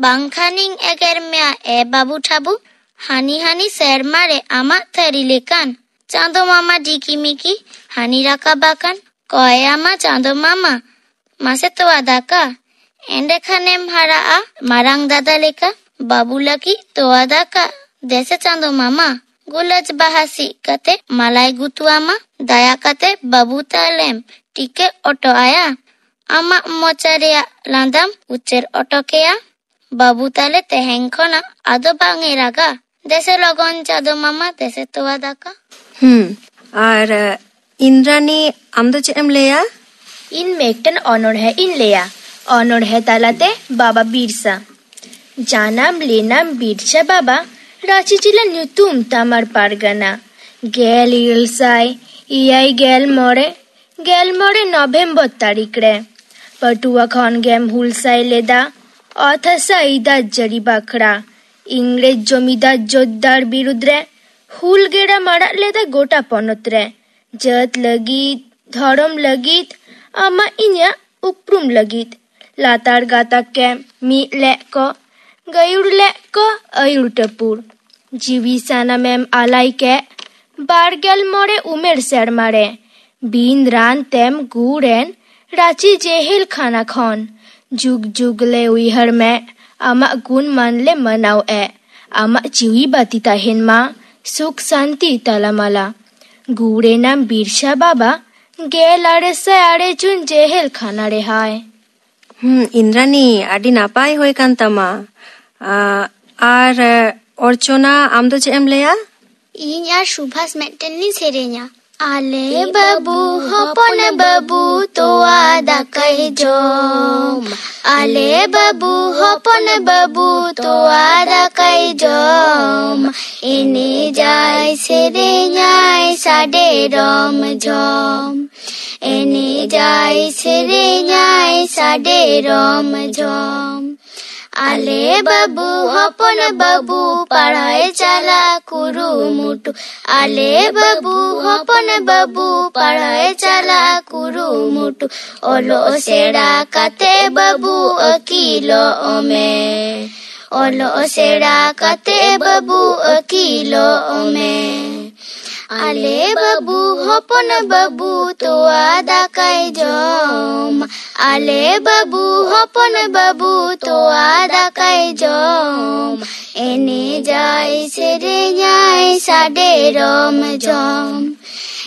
ᱵᱟᱝᱠᱷᱟᱱᱤᱧ ᱮᱜᱮᱨ ᱢᱮᱭᱟ, ᱮ ᱵᱟᱹᱵᱩ ᱴᱷᱟᱵᱩ᱾ ᱦᱟᱹᱱᱤ ᱦᱟᱹᱱᱤ ᱥᱮᱨᱢᱟ ᱨᱮ ᱟᱢᱟᱜ ᱛᱷᱟᱹᱨᱤ ᱞᱮᱠᱟᱱ ᱪᱟᱸᱫᱚ ᱢᱟᱢᱟ ᱰᱤᱠᱤ ᱢᱤᱠᱤ ᱦᱟᱹᱱᱤ ᱨᱟᱠᱟᱵ ᱟᱠᱟᱱ᱾ ᱠᱚᱭ ᱟᱢᱟ ᱪᱟᱸᱫᱚ ᱢᱟᱢᱟ, ᱢᱟᱥᱮ ᱛᱚᱣᱟ ᱫᱟᱠᱟ᱾ ᱮᱸᱰᱮᱠᱷᱟᱱᱮᱢ ᱦᱟᱨᱟᱜᱼᱟ ᱢᱟᱨᱟᱝ ᱫᱟᱫᱟ ᱞᱮᱠᱟ᱾ ᱵᱟᱹᱵᱩ ᱞᱟᱹᱜᱤᱫ ᱛᱚᱣᱟ ᱫᱟᱠᱟ, ᱫᱮᱥᱮ ᱪᱟᱸᱫᱚ ᱢᱟᱢᱟ᱾ ᱜᱩᱞᱟᱹᱡ ᱵᱟᱦᱟ ᱥᱤᱫ ᱠᱟᱛᱮ ᱢᱟᱞᱟᱭ ᱜᱩᱛᱩ ᱟᱢᱟ᱾ ᱫᱟᱭᱟ ᱠᱟᱛᱮ ᱵᱟᱹᱵᱩ ᱛᱟᱞᱮᱢ ᱴᱤᱠᱟᱹ ᱚᱴᱚ ᱟᱭᱟ᱾ ᱟᱢᱟᱜ ᱢᱚᱪᱟ ᱨᱮᱭᱟᱜ ᱞᱟᱸᱫᱟᱢ ᱩᱪᱟᱹᱲ ᱚᱴᱚ ᱠᱮᱭᱟ᱾ ᱵᱟᱹᱵᱩ ᱛᱟᱞᱮ ᱛᱮᱦᱮᱧ ᱠᱷᱚᱱᱟᱜ ᱟᱫᱚ ᱵᱟᱝ ᱮ ᱨᱟᱜᱟ᱾ ᱫᱮᱥᱮ ᱞᱚᱜᱚᱱ ᱪᱟᱸᱫᱚ ᱢᱟᱢᱟ, ᱫᱮᱥᱮ ᱛᱚᱣᱟ ᱫᱟᱠᱟ᱾ ᱦᱩᱸ, ᱟᱨ, ᱤᱱᱫᱨᱟᱱᱤ, ᱟᱢ ᱫᱚ ᱪᱮᱫ ᱮᱢ ᱞᱟᱹᱭᱟ? ᱤᱧ ᱢᱤᱫᱴᱮᱱ ᱚᱱᱚᱬᱦᱮ ᱤᱧ ᱞᱟᱹᱭᱟ᱾ ᱚᱱᱚᱬᱦᱮ ᱛᱟᱞᱟᱛᱮ ᱵᱟᱵᱟ ᱵᱤᱨᱥᱟ᱾ ᱡᱟᱱᱟᱢ ᱞᱮᱱᱟᱢ ᱵᱤᱨᱥᱟ ᱵᱟᱵᱟ, ᱨᱟᱸᱪᱤ ᱡᱮᱞᱟ ᱧᱩᱛᱩᱢ ᱛᱟᱢᱟᱨ ᱯᱟᱨᱜᱟᱱᱟ᱾ ᱜᱮᱞ ᱤᱨᱟᱹᱞ ᱥᱟᱭ ᱮᱭᱟᱭ ᱜᱮᱞ ᱢᱚᱬᱮ, ᱜᱮᱞ ᱢᱚᱬᱮ ᱱᱚᱵᱷᱮᱢᱵᱚᱨ ᱛᱟᱹᱨᱤᱠᱷ ᱨᱮ᱾ ᱯᱟᱹᱴᱩᱣᱟᱹ ᱠᱷᱚᱱ ᱜᱮᱢ ᱦᱩᱞᱥᱟᱹᱭ ᱞᱮᱫᱟ ᱚᱛ ᱦᱟᱥᱟ ᱟᱹᱭᱫᱟᱹᱨ ᱡᱟᱹᱨᱤ ᱵᱟᱠᱷᱨᱟ᱾ ᱤᱝᱨᱮᱡᱽ ᱡᱚᱢᱤᱫᱟᱨ ᱡᱳᱛᱫᱟᱨ ᱵᱤᱨᱩᱫᱽ ᱨᱮ ᱦᱩᱞ ᱜᱮᱨᱟᱢ ᱟᱲᱟᱜ ᱞᱮᱫᱟ ᱜᱚᱴᱟ ᱯᱚᱱᱚᱛ ᱨᱮ᱾ ᱡᱟᱹᱛ ᱞᱟᱹᱜᱤᱫ, ᱫᱷᱚᱨᱚᱢ ᱞᱟᱹᱜᱤᱫ, ᱟᱢᱟᱜ ᱤᱧᱟᱹᱜ ᱩᱯᱨᱩᱢ ᱞᱟᱹᱜᱤᱫ᱾ ᱞᱟᱛᱟᱨ ᱜᱟᱛᱟᱠ ᱮᱢ ᱢᱤᱫ ᱞᱮᱫ ᱠᱚ, ᱜᱟᱹᱭᱩᱲ ᱞᱮᱫ ᱠᱚ ᱟᱹᱭᱩᱨ ᱴᱟᱹᱯᱩᱨ᱾ ᱡᱤᱣᱤ ᱥᱟᱱᱟᱢᱮᱢ ᱟᱞᱟᱭ ᱠᱮᱫ ᱵᱟᱨᱜᱮᱞ ᱢᱚᱬᱮ ᱩᱢᱮᱨ ᱥᱮᱨᱢᱟ ᱨᱮ᱾ ᱵᱤᱱ ᱨᱟᱱ ᱛᱮᱢ ᱜᱩᱨ ᱮᱱ ᱨᱟᱸᱪᱤ ᱡᱮᱦᱮᱞ ᱠᱷᱟᱱᱟ ᱠᱷᱚᱱ᱾ ᱡᱩᱜᱽ ᱡᱩᱜᱽ ᱞᱮ ᱩᱭᱦᱟᱹᱨ ᱢᱮ, ᱟᱢᱟᱜ ᱜᱩᱱ ᱢᱟᱱ ᱞᱮ ᱢᱟᱱᱟᱣ ᱮᱫ᱾ ᱟᱢᱟᱜ ᱡᱤᱣᱤ ᱵᱟᱹᱛᱤ ᱛᱟᱦᱮᱱ ᱢᱟ ᱥᱩᱠ ᱥᱟᱱᱛᱤ ᱛᱟᱞᱟᱢᱟᱞᱟ᱾ ᱜᱩᱨ ᱮᱱᱟᱢ ᱵᱤᱨᱥᱟ ᱵᱟᱵᱟ, ᱜᱮᱞ ᱟᱨᱮ ᱥᱟᱭ ᱟᱨᱮ ᱡᱩᱱ ᱡᱮᱦᱮᱞ ᱠᱷᱟᱱᱟ ᱨᱮᱦᱟᱭ᱾ ᱦᱩᱸ, ᱤᱱᱫᱨᱟᱱᱤ, ᱟᱹᱰᱤ ᱱᱟᱯᱟᱭ ᱦᱩᱭ ᱠᱟᱱ ᱛᱟᱢᱟ᱾ ᱟ, ᱟᱨ, ᱮ, ᱚᱨᱪᱚᱱᱟ, ᱟᱢ ᱫᱚ ᱪᱮᱫ ᱮᱢ ᱞᱟᱹᱭᱟ? ᱤᱧ ᱟᱨ ᱥᱩᱵᱷᱟᱥ ᱢᱤᱫᱴᱮᱱ ᱞᱤᱧ ᱥᱮᱨᱮᱧᱟ᱾ ᱟᱞᱮ ᱵᱟᱹᱵᱩ ᱦᱚᱯᱚᱱ ᱵᱟᱹᱵᱩ ᱛᱚᱣᱟ ᱫᱟᱠᱟᱭ ᱡᱚᱢ᱾ ᱟᱞᱮ ᱵᱟᱹᱵᱩ ᱦᱚᱯᱚᱱ ᱵᱟᱹᱵᱩ ᱛᱚᱣᱟ ᱫᱟᱠᱟᱭ ᱡᱚᱢ᱾ ᱮᱱᱮᱡᱟᱭ ᱥᱮᱨᱮᱧᱟᱭ ᱥᱟᱰᱮ ᱨᱚᱢ ᱡᱷᱚᱢ᱾ ᱮᱱᱮᱡᱟᱭ ᱥᱮᱨᱮᱧᱟᱭ ᱥᱟᱰᱮ ᱨᱚᱢ ᱡᱷᱚᱢ᱾ ᱟᱞᱮ ᱵᱟᱹᱵᱩ ᱦᱚᱯᱚᱱ ᱵᱟᱹᱵᱩ ᱯᱟᱲᱦᱟᱣᱮ ᱪᱟᱞᱟᱜ ᱠᱩᱨᱩᱢᱩᱴᱩ᱾ ᱟᱞᱮ ᱵᱟᱹᱵᱩ ᱦᱚᱯᱚᱱ ᱵᱟᱹᱵᱩ ᱯᱟᱲᱦᱟᱣᱮ ᱪᱟᱞᱟᱜ ᱠᱩᱨᱩᱢᱩᱴᱩ᱾ ᱚᱞᱚᱜ ᱥᱮᱬᱟ ᱠᱟᱛᱮ ᱵᱟᱹᱵᱩ ᱟᱹᱠᱤᱞᱚᱜ ᱢᱮ᱾ ᱚᱞᱚᱜ ᱥᱮᱬᱟ ᱠᱟᱛᱮ ᱵᱟᱹᱵᱩ ᱟᱹᱠᱤᱞᱚᱜ ᱢᱮ᱾ ᱟᱞᱮ ᱵᱟᱹᱵᱩ ᱦᱚᱯᱚᱱ ᱵᱟᱹᱵᱩ ᱛᱚᱣᱟ ᱫᱟᱠᱟᱭ ᱡᱚᱢ᱾ ᱟᱞᱮ ᱵᱟᱹᱵᱩ ᱦᱚᱯᱚᱱ ᱵᱟᱹᱵᱩ ᱛᱚᱣᱟ ᱫᱟᱠᱟᱭ ᱡᱚᱢ᱾ ᱮᱱᱮᱡᱟᱭ ᱥᱮᱨᱮᱧᱟᱭ ᱥᱟᱰᱮ ᱨᱚᱢ ᱡᱷᱚᱢ᱾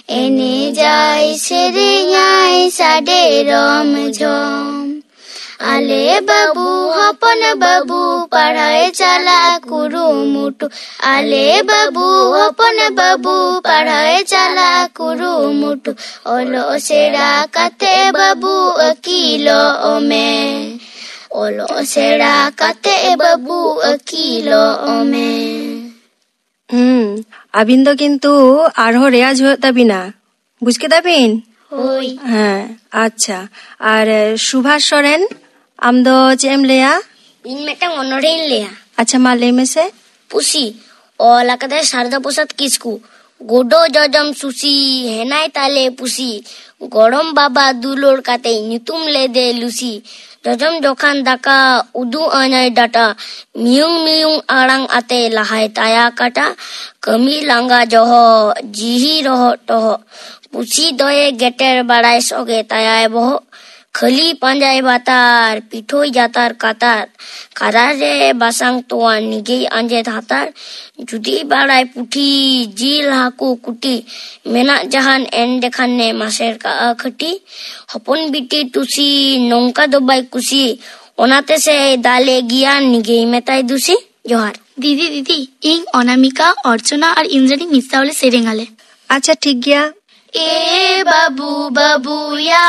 ᱮᱱᱮᱡᱟᱭ ᱥᱮᱨᱮᱧᱟᱭ ᱥᱟᱰᱮ ᱨᱚᱢ ᱡᱷᱚᱢ᱾ ᱟᱞᱮ ᱵᱟᱹᱵᱩ ᱦᱚᱯᱚᱱ ᱵᱟᱹᱵᱩ ᱯᱟᱲᱦᱟᱣᱮ ᱪᱟᱞᱟᱜ ᱠᱩᱨᱩᱢᱩᱴᱩ᱾ ᱟᱞᱮ ᱵᱟᱹᱵᱩ ᱦᱚᱯᱚᱱ ᱵᱟᱹᱵᱩ ᱯᱟᱲᱦᱟᱣᱮ ᱪᱟᱞᱟᱜ ᱠᱩᱨᱩᱢᱩᱴᱩ᱾ ᱚᱞᱚᱜ ᱥᱮᱬᱟ ᱠᱟᱛᱮ ᱵᱟᱹᱵᱩ ᱟᱹᱠᱤᱞᱚᱜ ᱢᱮ᱾ ᱚᱞᱚᱜ ᱥᱮᱬᱟ ᱠᱟᱛᱮ ᱵᱟᱹᱵᱩ ᱟᱹᱠᱤᱞᱚᱜ ᱢᱮ᱾ ᱦᱩᱸ, ᱟᱹᱵᱤᱱ ᱫᱚ ᱠᱤᱱᱛᱩ ᱟᱨᱦᱚᱸ ᱨᱮᱭᱟᱡᱽ ᱦᱩᱭᱩᱜ ᱛᱟᱹᱵᱤᱱᱟ᱾ ᱵᱩᱡᱽ ᱠᱮᱫᱟ ᱵᱤᱱ? ᱦᱳᱭ᱾ ᱦᱮᱸ, ᱟᱪᱪᱷᱟ᱾ ᱟᱨ ᱥᱩᱵᱷᱟᱥ ᱥᱚᱨᱮᱱ, ᱟᱢ ᱫᱚ ᱪᱮᱫ ᱮᱢ ᱞᱟᱹᱭᱟ? ᱤᱧ ᱢᱤᱫᱴᱟᱝ ᱚᱱᱚᱬᱦᱮᱧ ᱞᱟᱹᱭᱟ᱾ ᱟᱪᱪᱷᱟ, ᱢᱟ ᱞᱟᱹᱭ ᱢᱮᱥᱮ᱾ ᱯᱩᱥᱤ᱾ ᱚᱞ ᱟᱠᱟᱫᱟᱭ ᱥᱟᱨᱫᱟ ᱯᱨᱚᱥᱟᱫᱽ ᱠᱤᱥᱠᱩ᱾ ᱜᱚᱰᱚ ᱡᱚᱡᱚᱢ ᱥᱩᱥᱤ, ᱦᱮᱱᱟᱭ ᱛᱟᱞᱮ ᱯᱩᱥᱤ᱾ ᱜᱚᱲᱚᱢ ᱵᱟᱵᱟ ᱫᱩᱞᱟᱹᱲ ᱠᱟᱛᱮ ᱧᱩᱛᱩᱢ ᱞᱮᱫᱮ ᱞᱩᱥᱤ᱾ ᱡᱚᱡᱚᱢ ᱡᱚᱠᱷᱟᱱ ᱫᱟᱠᱟ ᱩᱫᱩᱜ ᱟᱹᱧᱟᱭ ᱰᱟᱴᱟ᱾ ᱢᱤᱭᱩᱝ ᱢᱤᱭᱩᱝ ᱟᱲᱟᱝ ᱟᱛᱮ ᱞᱟᱦᱟᱭ ᱛᱟᱭᱟ ᱠᱟᱴᱟ᱾ ᱠᱟᱹᱢᱤ ᱞᱟᱸᱜᱟ ᱡᱚᱦᱚᱜ ᱡᱤᱦᱤ ᱨᱚᱦᱚᱜ ᱴᱚᱦᱚᱜ᱾ ᱯᱩᱥᱤ ᱫᱚᱭᱮ ᱜᱮᱴᱮᱨ ᱵᱟᱲᱟᱭ ᱥᱚᱜᱮ ᱛᱟᱭᱟᱭ ᱵᱚᱦᱚᱜ᱾ ᱠᱷᱟᱹᱞᱤ ᱯᱟᱸᱡᱟᱭ ᱵᱟᱛᱟᱨ, ᱯᱤᱴᱷᱳᱭ ᱡᱟᱛᱟᱨ ᱠᱟᱛᱟᱨ᱾ ᱠᱟᱫᱟᱨ ᱨᱮ ᱵᱟᱥᱟᱝ ᱛᱚᱣᱟ ᱱᱤᱜᱮᱭ ᱟᱸᱡᱮᱫ ᱦᱟᱛᱟᱲ᱾ ᱡᱩᱫᱤ ᱵᱟᱲᱟᱭ ᱯᱩᱴᱷᱤ, ᱡᱤᱞ ᱦᱟᱹᱠᱩ ᱠᱩᱴᱤ᱾ ᱢᱮᱱᱟᱜ ᱡᱟᱦᱟᱱ ᱮᱱᱰᱮᱠᱷᱟᱱᱮ ᱢᱟᱥᱮᱨ ᱠᱟᱜᱼᱟ ᱠᱷᱟᱹᱴᱤ᱾ ᱦᱚᱯᱚᱱ ᱵᱤᱴᱤ ᱴᱩᱥᱤ, ᱱᱚᱝᱠᱟ ᱫᱚ ᱵᱟᱭ ᱠᱩᱥᱤ᱾ ᱚᱱᱟᱛᱮ ᱥᱮ ᱫᱟᱞᱮ ᱜᱮᱭᱟ, ᱱᱤᱜᱮᱭ ᱢᱮᱛᱟᱭ ᱫᱩᱥᱤ᱾ ᱡᱚᱦᱟᱨ᱾ ᱫᱤᱫᱤ, ᱫᱤᱫᱤ, ᱤᱧ ᱚᱱᱟᱢᱤᱠᱟ, ᱚᱨᱪᱚᱱᱟ ᱟᱨ ᱤᱱᱫᱨᱟᱱᱤ ᱢᱤᱫ ᱥᱟᱶ ᱞᱮ ᱥᱮᱨᱮᱧ ᱟᱞᱮ᱾ ᱟᱪᱪᱷᱟ, ᱴᱷᱤᱠ ᱜᱮᱭᱟ᱾ ᱮ ᱵᱟᱹᱵᱩ ᱵᱟᱹᱵᱩᱭᱟ,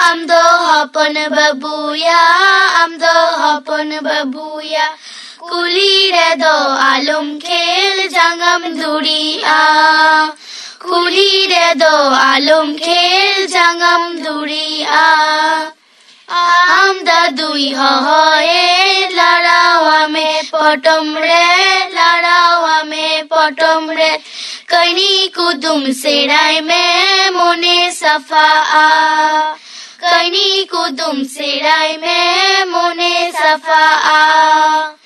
ᱟᱢ ᱫᱚ ᱦᱚᱯᱚᱱ ᱵᱟᱹᱵᱩᱭᱟ, ᱟᱢ ᱫᱚ ᱦᱚᱯᱚᱱ ᱵᱟᱹᱵᱩᱭᱟ᱾ ᱠᱩᱞᱦᱤ ᱨᱮᱫᱚ ᱟᱞᱚᱢ ᱠᱷᱮᱞ, ᱡᱟᱸᱜᱟᱢ ᱫᱷᱩᱲᱤᱜᱼᱟ᱾ ᱠᱩᱞᱦᱤ ᱨᱮᱫᱚ ᱟᱞᱚᱢ ᱠᱷᱮᱞ, ᱡᱟᱸᱜᱟᱢ ᱫᱷᱩᱲᱤᱜᱼᱟ᱾ ᱟᱢ ᱫᱟᱫᱩᱭ ᱦᱚᱦᱚᱭᱮᱫ, ᱞᱟᱲᱟᱣᱟᱢᱮ ᱯᱚᱴᱚᱢ ᱨᱮ, ᱞᱟᱲᱟᱣᱟᱢᱮ ᱯᱚᱴᱚᱢ ᱨᱮ᱾ ᱠᱟᱹᱦᱱᱤ ᱠᱩᱫᱩᱢ ᱥᱮᱬᱟᱭ ᱢᱮ, ᱢᱚᱱᱮ ᱥᱟᱯᱷᱟᱜᱼᱟ᱾ ᱠᱟᱹᱦᱱᱤ ᱠᱩᱫᱩᱢ ᱥᱮᱬᱟᱭ ᱢᱮ, ᱢᱚᱱᱮ ᱥᱟᱯᱷᱟᱜᱼᱟ᱾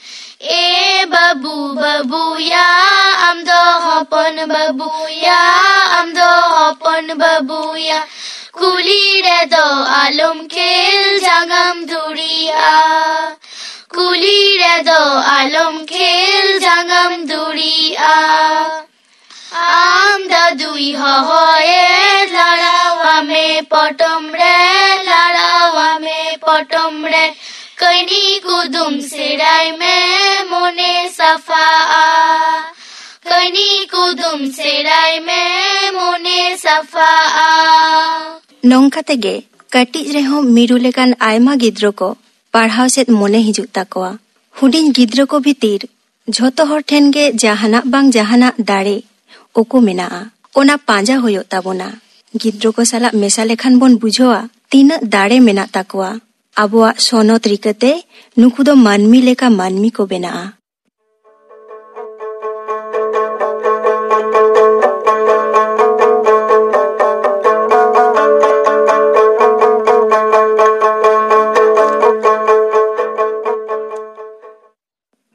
ᱮ ᱵᱟᱹᱵᱩ ᱵᱟᱹᱵᱩᱭᱟ, ᱟᱢ ᱫᱚ ᱦᱚᱯᱚᱱ ᱵᱟᱹᱵᱩᱭᱟ, ᱟᱢ ᱫᱚ ᱦᱚᱯᱚᱱ ᱵᱟᱹᱵᱩᱭᱟ᱾ ᱠᱩᱞᱦᱤ ᱨᱮᱫᱚ ᱟᱞᱚᱢ ᱠᱷᱮᱞ, ᱡᱟᱸᱜᱟᱢ ᱫᱷᱩᱲᱤᱜᱼᱟ᱾ ᱠᱩᱞᱦᱤ ᱨᱮᱫᱚ ᱟᱞᱚᱢ ᱠᱷᱮᱞ, ᱡᱟᱸᱜᱟᱢ ᱫᱷᱩᱲᱤᱜᱼᱟ᱾ ᱟᱢ ᱫᱟᱫᱩᱭ ᱦᱚᱦᱚᱭᱮᱫ, ᱞᱟᱲᱟᱣᱟᱢᱮ ᱯᱚᱴᱚᱢ ᱨᱮ, ᱞᱟᱲᱟᱣᱟᱢᱮ ᱯᱚᱴᱚᱢ ᱨᱮ᱾ ᱠᱟᱹᱦᱱᱤ ᱠᱩᱫᱩᱢ ᱥᱮᱬᱟᱭ ᱢᱮ, ᱢᱚᱱᱮ ᱥᱟᱯᱷᱟᱜᱼᱟ᱾ ᱠᱟᱹᱦᱱᱤ ᱠᱩᱫᱩᱢ ᱥᱮᱬᱟᱭ ᱢᱮ, ᱢᱚᱱᱮ ᱥᱟᱯᱷᱟᱜᱼᱟ᱾ ᱱᱚᱝᱠᱟ ᱛᱮᱜᱮ ᱠᱟᱹᱴᱤᱡ ᱨᱮᱦᱚᱸ ᱢᱤᱨᱩ ᱞᱮᱠᱟᱱ ᱟᱭᱢᱟ ᱜᱤᱫᱽᱨᱟᱹ ᱠᱚ ᱯᱟᱲᱦᱟᱣ ᱥᱮᱫ ᱢᱚᱱᱮ ᱦᱤᱡᱩᱜ ᱛᱟᱠᱚᱣᱟ᱾ ᱦᱩᱰᱤᱧ ᱜᱤᱫᱽᱨᱟᱹ ᱠᱚ ᱵᱷᱤᱛᱤᱨ ᱡᱷᱚᱛᱚ ᱦᱚᱲ ᱴᱷᱮᱱ ᱜᱮ ᱡᱟᱦᱟᱱᱟᱜ ᱵᱟᱝ ᱡᱟᱦᱟᱱᱟᱜ ᱫᱟᱲᱮ ᱩᱠᱩ ᱢᱮᱱᱟᱜᱼᱟ, ᱚᱱᱟ ᱯᱟᱸᱡᱟ ᱦᱩᱭᱩᱜ ᱛᱟᱵᱚᱱᱟ᱾ ᱜᱤᱫᱽᱨᱟᱹ ᱠᱚ ᱥᱟᱞᱟᱜ ᱢᱮᱥᱟ ᱞᱮᱠᱷᱟᱱ ᱵᱚᱱ ᱵᱩᱡᱷᱟᱹᱣᱟ ᱛᱤᱱᱟᱹᱜ ᱫᱟᱲᱮ ᱢᱮᱱᱟᱜ ᱛᱟᱠᱚᱣᱟ᱾ ᱟᱵᱚᱣᱟᱜ ᱥᱚᱱᱚᱛ ᱨᱤᱠᱟᱹᱛᱮ ᱱᱩᱠᱩ ᱫᱚ ᱢᱟᱹᱱᱢᱤ ᱞᱮᱠᱟ ᱢᱟᱹᱱᱢᱤ ᱠᱚ ᱵᱮᱱᱟᱜᱼᱟ᱾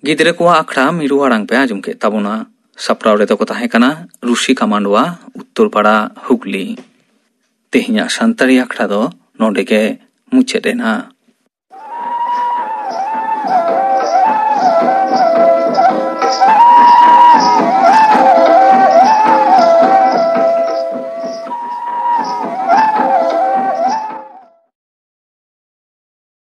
ᱜᱤᱫᱽᱨᱟᱹ ᱠᱚᱣᱟᱜ ᱟᱠᱷᱲᱟ ᱢᱤᱨᱩ ᱟᱲᱟᱝ ᱯᱮ ᱟᱸᱡᱚᱢ ᱠᱮᱫ ᱛᱟᱵᱚᱱᱟ᱾ ᱥᱟᱯᱲᱟᱣ ᱨᱮᱫᱚ ᱠᱚ ᱛᱟᱦᱮᱸ ᱠᱟᱱᱟ ᱨᱩᱥᱤᱠᱟ ᱢᱟᱱᱰᱣᱟ, ᱩᱛᱛᱚᱨ ᱯᱟᱲᱟ, ᱦᱩᱜᱽᱞᱤ᱾ ᱛᱮᱦᱮᱧᱟᱜ ᱥᱟᱱᱛᱟᱲᱤ ᱟᱠᱷᱲᱟ ᱫᱚ ᱱᱚᱰᱮ ᱜᱮ ᱢᱩᱪᱟᱹᱫ ᱮᱱᱟ᱾